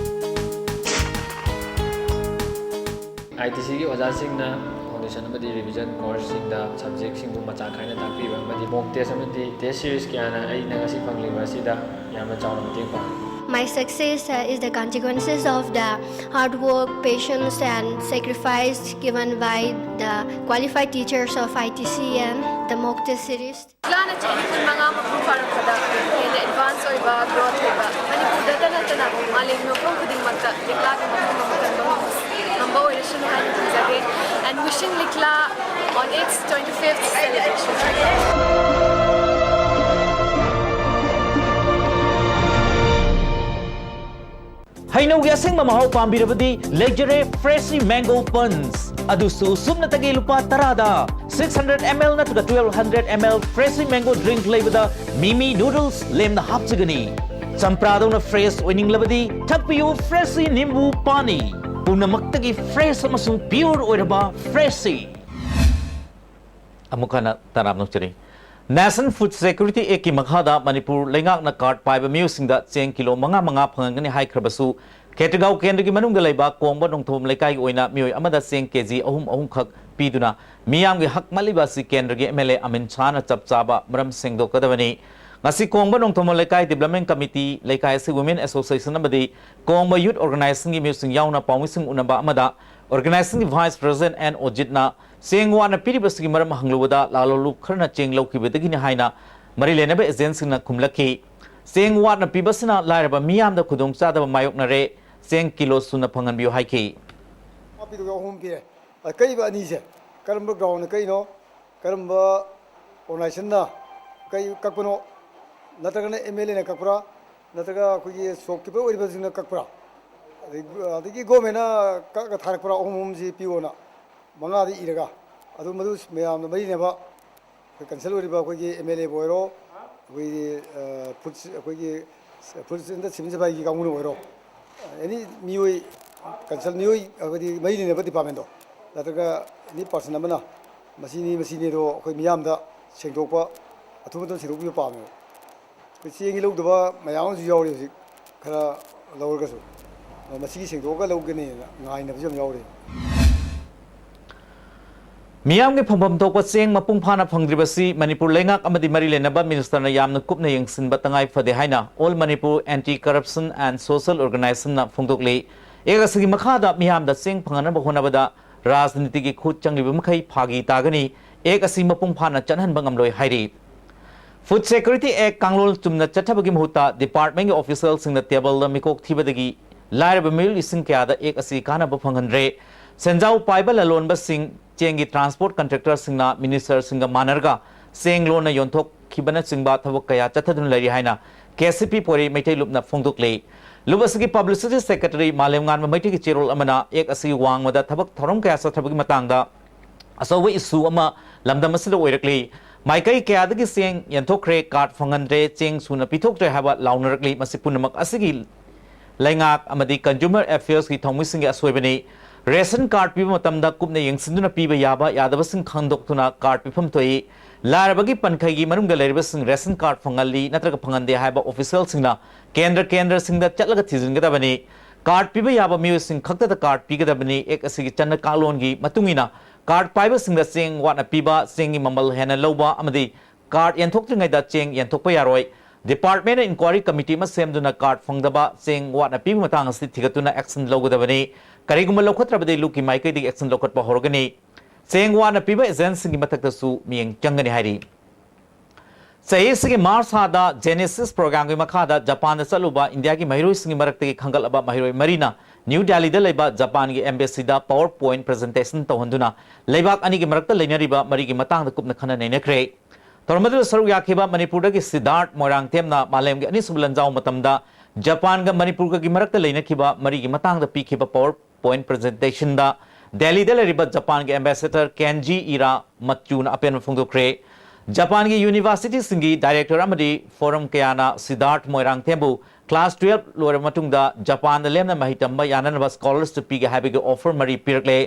ꯑꯥꯏ ꯇꯤ ꯁꯤꯒꯤ ꯑꯣꯖꯥꯁꯤꯡꯅ ꯐꯥꯎꯟꯗꯦꯁꯟ ꯑꯃꯗꯤ ꯔꯤꯚꯤꯖꯟ ꯀꯣꯔꯁꯁꯤꯡꯗ ꯁꯕꯖꯦꯛꯁꯤꯡꯕꯨ ꯃꯆꯥ ꯈꯥꯏꯅ ꯇꯥꯛꯄꯤꯕ ꯑꯃꯗꯤ ꯃꯣꯛ ꯇꯦꯁ ꯑꯃꯗꯤ ꯇꯦꯁ ꯁꯤꯔꯤꯁ ꯀꯌꯥꯅ ꯑꯩꯅ ꯉꯁꯤ ꯐꯪꯂꯤꯕ ꯑꯁꯤꯗ ꯌꯥꯝꯅ ꯆꯥꯎꯅ ꯃꯇꯦꯡ ꯄꯥꯡꯂꯤ꯫ My success uh, is the consequences of the hard work, patience, and sacrifice given by the qualified teachers of I T C and the mock test series. ꯂꯤꯛꯂꯥꯅ ꯆꯍꯤ ꯀꯨꯟꯃꯉꯥ ꯃꯄꯨꯡ ꯐꯥꯔꯛꯄꯗ ꯍꯦꯟꯅ ꯑꯦꯗꯚꯥꯟꯁ ꯑꯣꯏꯕ, ꯒ꯭ꯔꯣꯊ ꯑꯣꯏꯕ, ꯃꯅꯤꯄꯨꯔꯗꯇ ꯅꯠꯇꯅ ꯃꯥꯂꯦꯝꯒꯤ ꯃꯐꯝ ꯈꯨꯗꯤꯡꯃꯛꯇ ꯂꯤꯛꯂꯥꯒꯤ ꯃꯐꯝ ꯑꯃ ꯀꯟꯕ ꯉꯝꯕ ꯑꯣꯏꯔꯁꯅꯨ ꯍꯥꯏꯅ ꯈꯟꯖꯒꯦ꯫ And wishing Likla on its twenty-fifth celebration. ꯍꯩꯅꯧꯒꯤ ꯑꯁꯦꯡꯕ ꯃꯍꯥꯎ ꯄꯥꯝꯕꯤꯔꯕꯗꯤ ꯂꯩꯖꯔꯦ Freshly Mango Punch꯫ ꯑꯗꯨꯁꯨ ꯁꯨꯞꯅꯇꯒꯤ ꯂꯨꯄꯥ ꯇꯔꯥꯗ꯫ Six hundred M L ꯅꯠꯇ꯭ꯔꯒ twelve hundred M L Freshie Mango Drink ꯂꯩꯕꯗ Mimi Noodles ꯂꯦꯝꯅ ꯍꯥꯞꯆꯒꯅꯤ꯫ ꯆꯝꯄ꯭ꯔꯥꯗꯧꯅ fresh ꯑꯣꯏꯅꯤꯡꯂꯕꯗꯤ ꯊꯛꯄꯤꯌꯨ Freshie ꯅꯤꯝꯕꯨ ꯄꯥꯅꯤ꯫ ꯄꯨꯝꯅꯃꯛꯇꯒꯤ fresh ꯑꯃꯁꯨꯡ pure ꯑꯣꯏꯔꯕ Freshie꯫ ꯑꯃꯨꯛ ꯍꯟꯅ ꯇꯔꯥꯝꯅ ꯑꯣꯛꯆꯔꯤ꯫ National Food Security Actꯀꯤ ꯃꯈꯥꯗ ꯃꯅꯤꯄꯨꯔ ꯂꯩꯉꯥꯛꯅ card ꯄꯥꯏꯕ ꯃꯤꯑꯣꯏꯁꯤꯡꯗ ꯆꯦꯡ ꯀꯤꯂꯣ ꯃꯉꯥ ꯃꯉꯥ ꯐꯪꯍꯟꯒꯅꯤ ꯍꯥꯏꯈ꯭ꯔꯕꯁꯨ, ꯈꯦꯇ꯭ꯔꯤꯒꯥꯎ ꯀꯦꯟꯗ꯭ꯔꯒꯤ ꯃꯅꯨꯡꯗ ꯂꯩꯕ ꯀꯣꯡꯕ ꯅꯣꯡꯊꯣꯝ ꯂꯩꯀꯥꯏꯒꯤ ꯑꯣꯏꯅ ꯃꯤꯑꯣꯏ ꯑꯃꯗ ꯆꯦꯡ ꯀꯦꯖꯤ ꯑꯍꯨꯝ ꯑꯍꯨꯝꯈꯛ ꯄꯤꯗꯨꯅ ꯃꯤꯌꯥꯝꯒꯤ ꯍꯛ ꯃꯠꯂꯤꯕ ꯑꯁꯤ ꯀꯦꯟꯗ꯭ꯔꯒꯤ MLA ꯑꯃꯤꯟ ꯁꯥꯍꯅ ꯆꯞ ꯆꯥꯕ ꯃꯔꯝ ꯁꯦꯡꯗꯣꯛꯀꯗꯕꯅꯤ꯫ ꯉꯁꯤ ꯀꯣꯡꯕ ꯅꯣꯡꯊꯣꯝ ꯂꯩꯀꯥꯏ Development Committee, ꯂꯩꯀꯥꯏ ꯑꯁꯤ Women Association ꯑꯃꯗꯤ ꯀꯣꯡꯕ Youth Organizationꯒꯤ ꯃꯤꯑꯣꯏꯁꯤꯡ ꯌꯥꯎꯅ ꯄꯥꯎꯃꯤꯁꯤꯡ ꯎꯅꯕ ꯑꯃꯗ organizationꯒꯤ Vice President ꯑꯦꯟ ꯑꯣꯖꯤꯠꯅ ꯆꯦꯡ ꯋꯥꯠꯅ ꯄꯤꯔꯤꯕꯁꯤꯒꯤ ꯃꯔꯝ ꯍꯪꯂꯨꯕꯗ, ꯂꯥꯂꯣꯜꯂꯨꯞ ꯈꯔꯅ ꯆꯦꯡ ꯂꯧꯈꯤꯕꯗꯒꯤꯅꯤ ꯍꯥꯏꯅ ꯃꯔꯤ ꯂꯩꯅꯕ agentꯁꯤꯡꯅ ꯈꯨꯝꯂꯛꯈꯤ꯫ ꯆꯦꯡ ꯋꯥꯠꯅ ꯄꯤꯕꯁꯤꯅ ꯂꯥꯏꯔꯕ ꯃꯤꯌꯥꯝꯗ ꯈꯨꯗꯣꯡꯆꯥꯗꯕ ꯃꯥꯌꯣꯛꯅꯔꯦ, ꯆꯦꯡ ꯀꯤꯂꯣ ꯁꯨꯅ ꯐꯪꯍꯟꯕꯤꯌꯨ ꯍꯥꯏꯈꯤ꯫ ꯍꯥꯞꯄꯤꯗꯨꯒ ꯑꯍꯨꯝ ꯄꯤꯔꯦ꯫ ꯑꯀꯛꯏꯕ ꯑꯅꯤꯁꯦ ꯀꯔꯝꯕ groundꯅ ꯀꯛꯏꯅꯣ, ꯀꯔꯝꯕ organizationꯅ ꯀꯛꯏ-, ꯀꯛꯄꯅꯣ, ꯅꯠꯇ꯭ꯔꯒꯅ MLAꯅ ꯀꯛꯄ꯭ꯔꯥ, ꯅꯠꯇ꯭ꯔꯒ ꯑꯩꯈꯣꯏꯒꯤ shopkeeper ꯑꯣꯏꯔꯤꯕꯁꯤꯡꯅ ꯀꯛꯄ꯭ꯔꯥ, ꯑꯗꯒꯤ, ꯑꯗꯒꯤ governmentꯅ ꯀꯛꯑꯒ ꯊꯥꯔꯛꯄ꯭ꯔꯥ, ꯑꯍꯨꯝ ꯑꯍꯨꯝꯁꯤ ꯄꯤꯌꯣꯅ ꯃꯉꯥꯗꯤ ꯏꯔꯒ, ꯑꯗꯨ ꯃꯗꯨ ꯃꯌꯥꯝꯅ ꯃꯔꯤ ꯂꯩꯅꯕ ꯑꯩꯈꯣꯏ concern ꯑꯣꯏꯔꯤꯕ ꯑꯩꯈꯣꯏꯒꯤ MLAꯕꯨ ꯑꯣꯏꯔꯣ, ꯑꯩꯈꯣꯏꯒꯤ, ꯑ, food, ꯑꯩꯈꯣꯏꯒꯤ food civil supplyꯒꯤ ꯀꯥꯡꯕꯨꯅ ꯑꯣꯏꯔꯣ, any ꯃꯤꯑꯣꯏ, concern ꯃꯤꯑꯣꯏ, ꯍꯥꯏꯕꯗꯤ ꯃꯔꯤ ꯂꯩꯅꯕ departmentꯗꯣ ꯅꯠꯇ꯭ꯔꯒ any person ꯑꯃꯅ ꯃꯁꯤꯅꯤ, ꯃꯁꯤꯅꯤ ꯑꯗꯣ ꯑꯩꯈꯣꯏ ꯃꯤꯌꯥꯝꯗ ꯁꯦꯡꯗꯣꯛꯄ, ꯑꯊꯨꯕ ꯃꯇꯝꯗ ꯁꯦꯡꯗꯣꯛꯄꯤꯕ ꯄꯥꯝꯃꯦꯕ꯫ ꯑꯩꯈꯣꯏ ꯆꯦꯡꯒꯤ ꯂꯧꯗꯕ ꯃꯌꯥꯝ ꯑꯃꯁꯨ ꯌꯥꯎꯔꯤ ꯍꯧꯖꯤꯛ, ꯈꯔ ꯂꯧꯔꯒꯁꯨ꯫ ꯑꯗꯣ ꯃꯁꯤꯒꯤ ꯁꯦꯡꯗꯣꯛꯑꯒ ꯂꯧꯒꯅꯤꯅ ꯉꯥꯏꯅꯕꯁꯨ ꯌꯥꯝ ꯌꯥꯎꯔꯤ꯫ ꯃꯤꯌꯥꯝꯒꯤ ꯐꯪꯐꯝ ꯊꯣꯛꯄ ꯆꯦꯡ ꯃꯄꯨꯡ ꯐꯥꯅ ꯐꯪꯗ꯭ꯔꯤꯕꯁꯤ ꯃꯅꯤꯄꯨꯔ ꯂꯩꯉꯥꯛ ꯑꯃꯗꯤ ꯃꯔꯤ ꯂꯩꯅꯕ ministerꯅ ꯌꯥꯝꯅ ꯀꯨꯞꯅ ꯌꯦꯡꯁꯤꯟꯕ ꯇꯉꯥꯏ ꯐꯗꯦ ꯍꯥꯏꯅ All Manipur Anti Corruption and Social Organizationꯅ ꯐꯣꯡꯗꯣꯛꯂꯤ꯫ Act ꯑꯁꯤꯒꯤ ꯃꯈꯥꯗ ꯃꯤꯌꯥꯝꯗ ꯆꯦꯡ ꯐꯪꯍꯟꯅꯕ ꯍꯣꯠꯅꯕꯗ ꯔꯥꯖꯅꯤꯇꯤꯒꯤ ꯈꯨꯠ ꯆꯪꯂꯤꯕ ꯃꯈꯩ ꯐꯥꯒꯤ ꯇꯥꯒꯅꯤ, Act ꯑꯁꯤ ꯃꯄꯨꯡ ꯐꯥꯅ ꯆꯠꯍꯟꯕ ꯉꯝꯂꯣꯏ ꯍꯥꯏꯔꯤ꯫ Food Security Act ꯀꯥꯡꯂꯣꯟ ꯆꯨꯝꯅ ꯆꯠꯊꯕꯒꯤ ꯃꯍꯨꯠꯇ departmentꯀꯤ officialꯁꯤꯡꯅ tableꯗ ꯃꯤꯀꯣꯛ ꯊꯤꯕꯗꯒꯤ ꯂꯥꯏꯔꯕ ꯃꯤꯑꯣꯏ ꯂꯤꯁꯤꯡ ꯀꯌꯥꯗ Act ꯑꯁꯤ ꯀꯥꯟꯅꯕ ꯐꯪꯍꯟꯗ꯭ꯔꯦ꯫ ꯁꯦꯟꯖꯥꯎ ꯄꯥꯏꯕ ꯂꯂꯣꯟꯕꯁꯤꯡ, ꯆꯦꯡꯒꯤ transport contractorꯁꯤꯡꯅ ministerꯁꯤꯡꯒ ꯃꯥꯟꯅꯔꯒ ꯆꯦꯡ ꯂꯣꯟꯅ ꯌꯣꯟꯊꯣꯛꯈꯤꯕꯅꯆꯤꯡꯕ ꯊꯕꯛ ꯀꯌꯥ ꯆꯠꯊꯗꯨꯅ ꯂꯩꯔꯤ ꯍꯥꯏꯅ KCP ꯄꯣꯏꯔꯩ ꯃꯩꯇꯩ ꯂꯨꯞꯅ ꯐꯣꯡꯗꯣꯛꯂꯤ꯫ ꯂꯨꯞ ꯑꯁꯤꯒꯤ ꯄꯕ꯭ꯂꯤꯁꯤꯇꯤ ꯁꯦꯀ꯭ꯔꯦꯇꯔꯤ ꯃꯥꯂꯦꯝꯉꯥꯟꯕ ꯃꯩꯇꯩꯒꯤ ꯆꯦꯔꯣꯜ ꯑꯃꯅ ꯑꯦꯛ ꯑꯁꯤꯒꯤ ꯋꯥꯡꯃꯗ ꯊꯕꯛ ꯊꯧꯔꯝ ꯀꯌꯥ ꯆꯠꯊꯕꯒꯤ ꯃꯇꯥꯡꯗ ꯑꯆꯧꯕ ꯏꯁꯨ ꯑꯃ ꯂꯝꯗꯝ ꯑꯁꯤꯗ ꯑꯣꯏꯔꯛꯂꯤ꯫ ꯃꯥꯏꯀꯩ ꯀꯌꯥꯗꯒꯤ ꯆꯦꯡ ꯌꯦꯟꯊꯣꯛꯈ꯭ꯔꯦ, ꯀꯥꯔꯗ ꯐꯪꯍꯟꯗ꯭ꯔꯦ, ꯆꯦꯡ ꯁꯨꯅ ꯄꯤꯊꯣꯛꯇ꯭ꯔꯦ ꯍꯥꯏꯕ ꯂꯥꯎꯅꯔꯛꯂꯤ꯫ ꯃꯁꯤ ꯄꯨꯝꯅꯃꯛ ꯑꯁꯤꯒꯤ ꯂꯩꯉꯥꯛ ꯑꯃꯗꯤ ꯀꯟꯖꯨꯃꯔ ꯑꯦꯐꯤꯌꯔꯁꯀꯤ ꯊꯧꯃꯤꯁꯤꯡꯒꯤ ꯑꯁꯣꯏꯕꯅꯤ꯫ ꯔꯦꯁꯟ ꯀꯥꯔꯗ ꯄꯤꯕ ꯃꯇꯝꯗ ꯀꯨꯞꯅ ꯌꯦꯡꯁꯤꯟꯗꯨꯅ ꯄꯤꯕ ꯌꯥꯕ ꯌꯥꯗꯕꯁꯤꯡ ꯈꯪꯗꯣꯛꯇꯨꯅ ꯀꯥꯔꯗ ꯄꯤꯐꯝ ꯊꯣꯛꯏ꯫ ꯂꯥꯏꯔꯕꯒꯤ ꯄꯟꯈꯩꯒꯤ ꯃꯅꯨꯡꯗ ꯂꯩꯔꯤꯕꯁꯤꯡ ꯔꯦꯁꯟ ꯀꯥꯔꯗ ꯐꯪꯍꯜꯂꯤ ꯅꯠꯇ꯭ꯔꯒ ꯐꯪꯍꯟꯗꯦ ꯍꯥꯏꯕ ꯑꯣꯐꯤꯁꯤꯌꯦꯜꯁꯤꯡꯅ ꯀꯦꯟꯗ꯭ꯔ ꯀꯦꯟꯗ꯭ꯔꯁꯤꯡꯗ ꯆꯠꯂꯒ ꯊꯤꯖꯤꯟꯒꯗꯕꯅꯤ꯫ ꯀꯥꯔꯗ ꯄꯤꯕ ꯌꯥꯕ ꯃꯤꯑꯣꯏꯁꯤꯡ ꯈꯛꯇꯗ ꯀꯥꯔꯗ ꯄꯤꯒꯗꯕꯅꯤ꯫ ꯑꯦꯛ ꯑꯁꯤꯒꯤ ꯆꯠꯅ ꯀꯥꯡꯂꯣꯟꯒꯤ ꯃꯇꯨꯡ ꯏꯟꯅ ꯀꯥꯔꯗ ꯄꯥꯏꯕꯁꯤꯡꯗ ꯆꯦꯡ ꯋꯥꯠꯅ ꯄꯤꯕ, ꯆꯦꯡꯒꯤ ꯃꯃꯜ ꯍꯦꯟꯅ ꯂꯧꯕ ꯑꯃꯗꯤ ꯀꯥꯔꯗ ꯌꯦꯟꯊꯣꯛꯇ꯭ꯔꯤꯉꯩꯗ ꯆꯦꯡ ꯌꯦꯟꯊꯣꯛꯄ ꯌꯥꯔꯣꯏ꯫ ꯗꯤꯄꯥꯔꯠꯃꯦꯟꯅ ꯏꯟꯀ꯭ꯋꯥꯔꯤ ꯀꯃꯤꯇꯤ ꯑꯃ ꯁꯦꯝꯗꯨꯅ ꯀꯥꯔꯗ ꯐꯪꯗꯕ, ꯆꯦꯡ ꯋꯥꯠꯅ ꯄꯤꯕ ꯃꯇꯥꯡ ꯑꯁꯤ ꯊꯤꯒꯠꯇꯨꯅ ꯑꯦꯛꯁꯟ ꯂꯧꯒꯗꯕꯅꯤ꯫ ꯀꯔꯤꯒꯨꯝꯕ ꯂꯧꯈꯠꯇ꯭ꯔꯕꯗꯤ ꯂꯨꯞꯀꯤ ꯃꯥꯏꯀꯩꯗꯒꯤ ꯑꯦꯛꯁꯟ ꯂꯧꯈꯠꯄ ꯍꯧꯔꯒꯅꯤ꯫ ꯆꯦꯡ ꯋꯥꯠꯅ ꯄꯤꯕ ꯑꯦꯖꯦꯟꯁꯤꯡꯒꯤ ꯃꯊꯛꯇꯁꯨ ꯃꯤꯠꯌꯦꯡ ꯆꯪꯒꯅꯤ ꯍꯥꯏꯔꯤ꯫ ꯆꯍꯤ ꯑꯁꯤꯒꯤ ꯃꯥꯔꯆ ꯊꯥꯗ ꯖꯦꯅꯦꯁꯤꯁ ꯄ꯭ꯔꯣꯒ꯭ꯔꯥꯝꯒꯤ ꯃꯈꯥꯗ ꯖꯄꯥꯟꯗ ꯆꯠꯂꯨꯕ ꯏꯟꯗꯤꯌꯥꯒꯤ ꯃꯍꯩꯔꯣꯏꯁꯤꯡꯒꯤ ꯃꯔꯛꯇꯒꯤ ꯈꯟꯒꯠꯂꯕ ꯃꯍꯩꯔꯣꯏ ꯃꯔꯤꯅ ꯅ꯭ꯌꯨ ꯗꯦꯜꯂꯤꯗ ꯂꯩꯕ ꯖꯄꯥꯟꯒꯤ ꯑꯦꯝꯕꯦꯁꯤꯗ ꯄꯥꯋꯔ ꯄꯣꯏꯟꯠ ꯄ꯭ꯔꯖꯦꯟꯇꯦꯁꯟ ꯇꯧꯍꯟꯗꯨꯅ ꯂꯩꯕꯥꯛ ꯑꯅꯤꯒꯤ ꯃꯔꯛꯇ ꯂꯩꯅꯔꯤꯕ ꯃꯔꯤꯒꯤ ꯃꯇꯥꯡꯗ ꯀꯨꯞꯅ ꯈꯟꯅ ꯅꯩꯅꯈ꯭ꯔꯦ꯫ ꯊꯧꯔꯝ ꯑꯗꯨꯗ ꯁꯔꯨꯛ ꯌꯥꯈꯤꯕ ꯃꯅꯤꯄꯨꯔꯗꯒꯤ ꯁꯤꯗꯥꯔꯊ ꯃꯣꯏꯔꯥꯡꯊꯦꯝꯅ ꯃꯥꯂꯦꯝꯒꯤ ꯑꯅꯤꯁꯨꯕ ꯂꯥꯟꯖꯥꯎ ꯃꯇꯝꯗ ꯖꯄꯥꯟꯒ ꯃꯅꯤꯄꯨꯔꯒꯒꯤ ꯃꯔꯛꯇ ꯂꯩꯅꯈꯤꯕ ꯃꯔꯤꯒꯤ ꯃꯇꯥꯡꯗ ꯄꯤꯈꯤꯕ ꯄꯥꯋꯔ ꯄꯣꯏꯟꯠ ꯄ꯭ꯔꯖꯦꯟꯇꯦꯁꯟꯗ ꯗꯦꯜꯂꯤꯗ ꯂꯩꯔꯤꯕ ꯖꯄꯥꯟꯒꯤ ꯑꯦꯝꯕꯦꯁꯦꯗꯔ ꯀꯦꯟꯖꯤ ꯏꯔꯥ ꯃꯆꯨꯅ ꯑꯄꯦꯟꯕ ꯐꯣꯡꯗꯣꯛꯈ꯭ꯔꯦ꯫ ꯖꯄꯥꯟꯒꯤ ꯌꯨꯅꯤꯚꯔꯁꯤꯇꯤꯁꯤꯡꯒꯤ ꯗꯥꯏꯔꯦꯛꯇꯔ ꯑꯃꯗꯤ ꯐꯣꯔꯝ ꯀꯌꯥꯅ ꯁꯤꯗꯥꯔꯊ ꯃꯣꯏꯔꯥꯡꯊꯦꯝꯕꯨ ꯀ꯭ꯂꯥꯁ ꯇꯨꯌꯦꯜꯞ ꯂꯣꯏꯔꯕ ꯃꯇꯨꯡꯗ ꯖꯄꯥꯟꯗ ꯂꯦꯝꯅ ꯃꯍꯩ ꯇꯝꯕ ꯌꯥꯅꯅꯕ ꯁ꯭ꯀꯣꯂꯔꯁꯤꯞ ꯄꯤꯒꯦ ꯍꯥꯏꯕꯒꯤ ꯑꯣꯐꯔ ꯃꯔꯤ ꯄꯤꯔꯛꯂꯦ꯫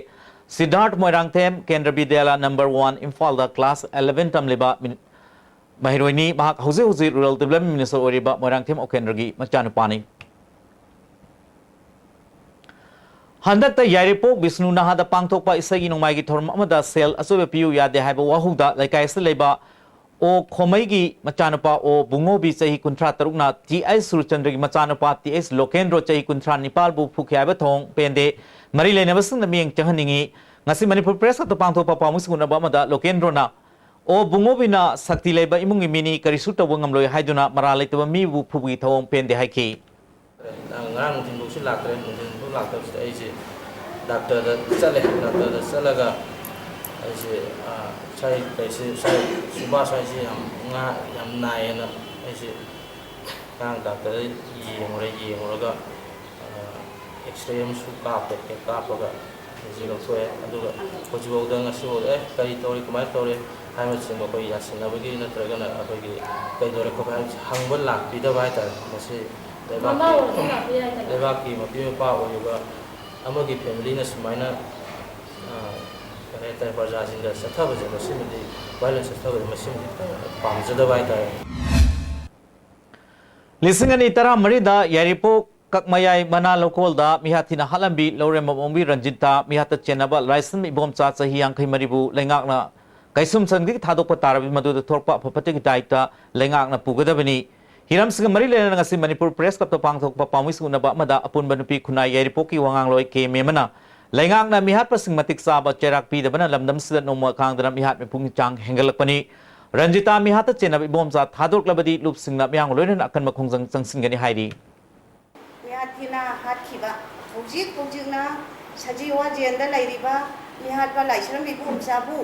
ꯁꯤꯗꯥꯔꯊ ꯃꯣꯏꯔꯥꯡꯊꯦꯝ, ꯀꯦꯟꯗ꯭ꯔ ꯕꯤꯗ꯭ꯌꯥꯂꯌ ꯅꯝꯕꯔ ꯋꯥꯟ, ꯏꯝꯐꯥꯜꯗ ꯀ꯭ꯂꯥꯁ ꯑꯦꯂꯦꯚꯦꯟ ꯇꯝꯂꯤꯕ ꯃꯤ-, ꯃꯍꯩꯔꯣꯏꯅꯤ꯫ ꯃꯍꯥꯛ ꯍꯧꯖꯤꯛ ꯍꯧꯖꯤꯛ ꯔꯨꯔꯦꯜ ꯗꯤꯕ꯭ꯂꯞꯃꯦꯟ ꯃꯤꯅꯤꯁꯇꯔ ꯑꯣꯏꯔꯤꯕ ꯃꯣꯏꯔꯥꯡꯊꯦꯝ ꯎꯀꯦꯟꯗ꯭ꯔꯒꯤ ꯃꯆꯥꯅꯨꯄꯥꯅꯤ꯫ ꯍꯟꯗꯛꯇ ꯌꯥꯏꯔꯤꯄꯣꯛ ꯕꯤꯁꯅꯨ ꯅꯍꯥꯗ ꯄꯥꯡꯊꯣꯛꯄ ꯏꯁꯩꯒꯤ ꯅꯣꯡꯃꯥꯏꯒꯤ ꯊꯧꯔꯝ ꯑꯃꯗ ꯁꯦꯜ ꯑꯆꯣꯏꯕ ꯄꯤꯌꯨ ꯌꯥꯗꯦ ꯍꯥꯏꯕ ꯋꯥꯍꯧꯗ ꯂꯩꯀꯥꯏ ꯑꯁꯤꯗ ꯂꯩꯕ ꯑꯣ ꯈꯣꯃꯩꯒꯤ ꯃꯆꯥꯅꯨꯄꯥ ꯑꯣ ꯕꯨꯡꯉꯣꯕꯤ ꯆꯍꯤ ꯀꯨꯟꯊ꯭ꯔꯥ ꯇꯔꯨꯛꯅ ꯇꯤ ꯑꯩꯆ ꯁꯨꯔꯆꯟꯗ꯭ꯔꯒꯤ ꯃꯆꯥꯅꯨꯄꯥ ꯇꯤ ꯑꯩꯆ ꯂꯣꯀꯦꯟꯗ꯭ꯔꯣ ꯆꯍꯤ ꯀꯨꯟꯊ꯭ꯔꯥ ꯅꯤꯄꯥꯜꯕꯨ ꯐꯨꯈꯤ ꯍꯥꯏꯕ ꯊꯧꯑꯣꯡ ꯄꯦꯟꯗꯦ꯫ ꯃꯔꯤ ꯂꯩꯅꯕꯁꯤꯡꯅ ꯃꯤꯠꯌꯦꯡ ꯆꯪꯍꯟꯅꯤꯡꯏ꯫ ꯉꯁꯤ ꯃꯅꯤꯄꯨꯔ ꯄ꯭ꯔꯦꯁ ꯀ꯭ꯂꯕꯇ ꯄꯥꯡꯊꯣꯛꯄ ꯄꯥꯎꯃꯤꯁꯤꯡ ꯎꯅꯕ ꯑꯃꯗ ꯂꯣꯀꯦꯟꯗ꯭ꯔꯣꯅ ꯑꯣ ꯕꯨꯡꯉꯣꯕꯤꯅ ꯁꯛꯇꯤ ꯂꯩꯕ ꯏꯃꯨꯡꯒꯤ ꯃꯤꯅꯤ, ꯀꯔꯤꯁꯨ ꯇꯧꯕ ꯉꯝꯂꯣꯏ ꯍꯥꯏꯗꯨꯅ ꯃꯔꯥꯜ ꯂꯩꯇꯕ ꯃꯤꯕꯨ ꯐꯨꯕꯒꯤ ꯊꯧꯑꯣꯡ ꯄꯦꯟꯗꯦ ꯍꯥꯏꯈꯤ꯫ ꯉꯔꯥꯡ ꯅꯨꯡꯊꯤꯜꯐꯥꯎꯁꯤ ꯂꯥꯛꯇ꯭ꯔꯦ, ꯅꯨꯡꯊꯤꯜꯐꯥꯎ ꯂꯥꯛꯇꯕꯁꯤꯗ ꯑꯩꯁꯦ ꯗꯥꯛꯇꯔꯗ ꯆꯠꯂꯦ꯫ ꯗꯥꯛꯇꯔꯗ ꯆꯠꯂꯒ ꯑꯩꯁꯦ, ꯑ, ꯁ꯭ꯋꯥꯏ ꯀꯩꯁꯦ, ꯁ꯭ꯋꯥꯏ ꯁꯨꯕꯥꯁ ꯍꯥꯏꯁꯦ ꯌꯥꯝ ꯉꯥ-, ꯌꯥꯝ ꯅꯥꯏꯌꯦꯅ ꯑꯩꯁꯦ ꯑꯉꯥꯡ ꯗꯥꯛꯇꯔꯗ ꯌꯦꯡꯉꯨꯔꯦ꯫ ꯌꯦꯡꯉꯨꯔꯒ ꯑꯦꯛꯁꯔꯦ ꯑꯃꯁꯨ ꯀꯥꯞꯄꯦ꯫ ꯍꯦꯛ ꯀꯥꯞꯄꯒ ꯍꯧꯖꯤꯛ ꯂꯧꯊꯣꯛꯑꯦ꯫ ꯑꯗꯨꯒ ꯍꯧꯖꯤꯛꯐꯥꯎꯗ ꯉꯁꯤꯐꯥꯎꯗ ꯑꯦ ꯀꯔꯤ ꯇꯧꯔꯤ, ꯀꯃꯥꯏꯅ ꯇꯧꯔꯤ ꯍꯥꯏꯕꯅꯆꯤꯡꯕ ꯑꯩꯈꯣꯏ ꯌꯥꯁꯤꯟꯅꯕꯒꯤ ꯅꯠꯇ꯭ꯔꯒꯅ ꯑꯩꯈꯣꯏꯒꯤ ꯀꯩꯗꯧꯔꯦ ꯈꯣꯠꯄ꯭ꯔꯦ ꯍꯥꯏꯕꯁꯤ ꯍꯪꯕ ꯂꯥꯛꯄꯤꯗꯕ ꯍꯥꯏꯇꯥꯔꯦ꯫ ꯃꯁꯤ ꯃꯃꯥ ꯂꯩꯕꯥꯛꯀꯤ ꯑꯣꯏꯔꯁꯨ ꯂꯥꯛꯄ ꯌꯥꯏꯗꯅ꯫ ꯂꯩꯕꯥꯛꯀꯤ ꯃꯄꯤ ꯃꯄꯥ ꯑꯣꯏꯔꯤꯕ ꯑꯃꯒꯤ ꯐꯦꯃꯤꯂꯤꯅ ꯁꯨꯃꯥꯏꯅ ꯀꯔꯤ ꯍꯥꯏꯇꯥꯔꯦ, ꯄ꯭ꯔꯖꯥꯁꯤꯡꯗ ꯆꯠꯊꯕꯁꯦ, ꯃꯁꯤꯃꯗꯤ ꯚꯥꯏꯑꯣꯂꯦꯟꯁ ꯆꯠꯊꯕꯁꯦ ꯃꯁꯤꯃꯗꯤ ꯈꯤꯇꯪ ꯄꯥꯝꯖꯗꯕ ꯍꯥꯏꯇꯥꯔꯦ꯫ ꯂꯤꯁꯤꯡ ꯑꯅꯤ ꯇꯔꯥꯃꯔꯤꯗ ꯌꯥꯏꯔꯤꯄꯣꯛ ꯀꯛꯃꯌꯥꯏ ꯃꯅꯥ ꯂꯧꯀꯣꯜꯗ ꯃꯤꯍꯥꯠ ꯊꯤꯅ ꯍꯥꯠꯂꯝꯕꯤ ꯂꯧꯔꯦꯝꯕꯝ ꯑꯣꯡꯕꯤ ꯔꯟꯖꯤꯇꯥ ꯃꯤꯍꯥꯠꯇ ꯆꯦꯟꯅꯕ ꯂꯥꯏꯁ꯭ꯔꯝ ꯏꯕꯣꯝꯆꯥ ꯆꯍꯤ ꯌꯥꯡꯈꯩ ꯃꯔꯤꯕꯨ ꯂꯩꯉꯥꯛꯅ ꯀꯩꯁꯨꯝꯁꯪꯗꯒꯤ ꯊꯥꯗꯣꯛꯄ ꯇꯥꯔꯕꯗꯤ ꯃꯗꯨꯗ ꯊꯣꯛꯄ ꯑꯐ ꯐꯠꯇꯒꯤ ꯗꯥꯏꯇ ꯂꯩꯉꯥꯛꯅ ꯄꯨꯒꯗꯕꯅꯤ꯫ ꯍꯤꯔꯝꯁꯤꯒ ꯃꯔꯤ ꯂꯩꯅꯅ ꯉꯁꯤ ꯃꯅꯤꯄꯨꯔ ꯄ꯭ꯔꯦꯁ ꯀ꯭ꯂꯕꯇ ꯄꯥꯡꯊꯣꯛꯄ ꯄꯥꯎꯃꯤꯁꯤꯡ ꯎꯅꯕ ꯑꯃꯗ ꯑꯄꯨꯟꯕ ꯅꯨꯄꯤ ꯈꯨꯟꯅꯥꯏ ꯌꯥꯏꯔꯤꯄꯣꯛꯀꯤ ꯋꯥꯉꯥꯡꯂꯣꯏ ꯀꯦ ꯃꯦꯃꯅ ꯂꯩꯉꯥꯛꯅ ꯃꯤꯍꯥꯠꯄꯁꯤꯡ ꯃꯇꯤꯛ ꯆꯥꯕ ꯆꯩꯔꯥꯛ ꯄꯤꯗꯕꯅ ꯂꯝꯗꯝꯁꯤꯗ ꯅꯣꯡꯃ ꯈꯥꯡꯗꯅ ꯃꯤꯍꯥꯠ ꯃꯤꯄꯨꯡꯒꯤ ꯆꯥꯡ ꯍꯦꯟꯒꯠꯂꯛꯄꯅꯤ꯫ ꯔꯟꯖꯤꯇꯥ ꯃꯤꯍꯥꯠꯇ ꯆꯦꯟꯅꯕ ꯏꯕꯣꯝꯆꯥ ꯊꯥꯗꯣꯔꯛꯂꯕꯗꯤ ꯂꯨꯞꯁꯤꯡꯅ ꯃꯤꯌꯥꯝꯒ ꯂꯣꯏꯅꯅ ꯑꯀꯟꯕ ꯈꯣꯡꯖꯪ ꯆꯪꯁꯤꯟꯒꯅꯤ ꯍꯥꯏꯔꯤ꯫ ꯃꯤꯍꯥꯠ ꯊꯤꯅ ꯍꯥꯠꯈꯤꯕ, ꯍꯧꯖꯤꯛ ꯍꯧꯖꯤꯛꯅ ꯁꯖꯤꯋꯥ ꯖꯦꯜꯗ ꯂꯩꯔꯤꯕ ꯃꯤꯍꯥꯠꯄ ꯂꯥꯏꯁ꯭ꯔꯝ ꯏꯕꯣꯝꯆꯥꯕꯨ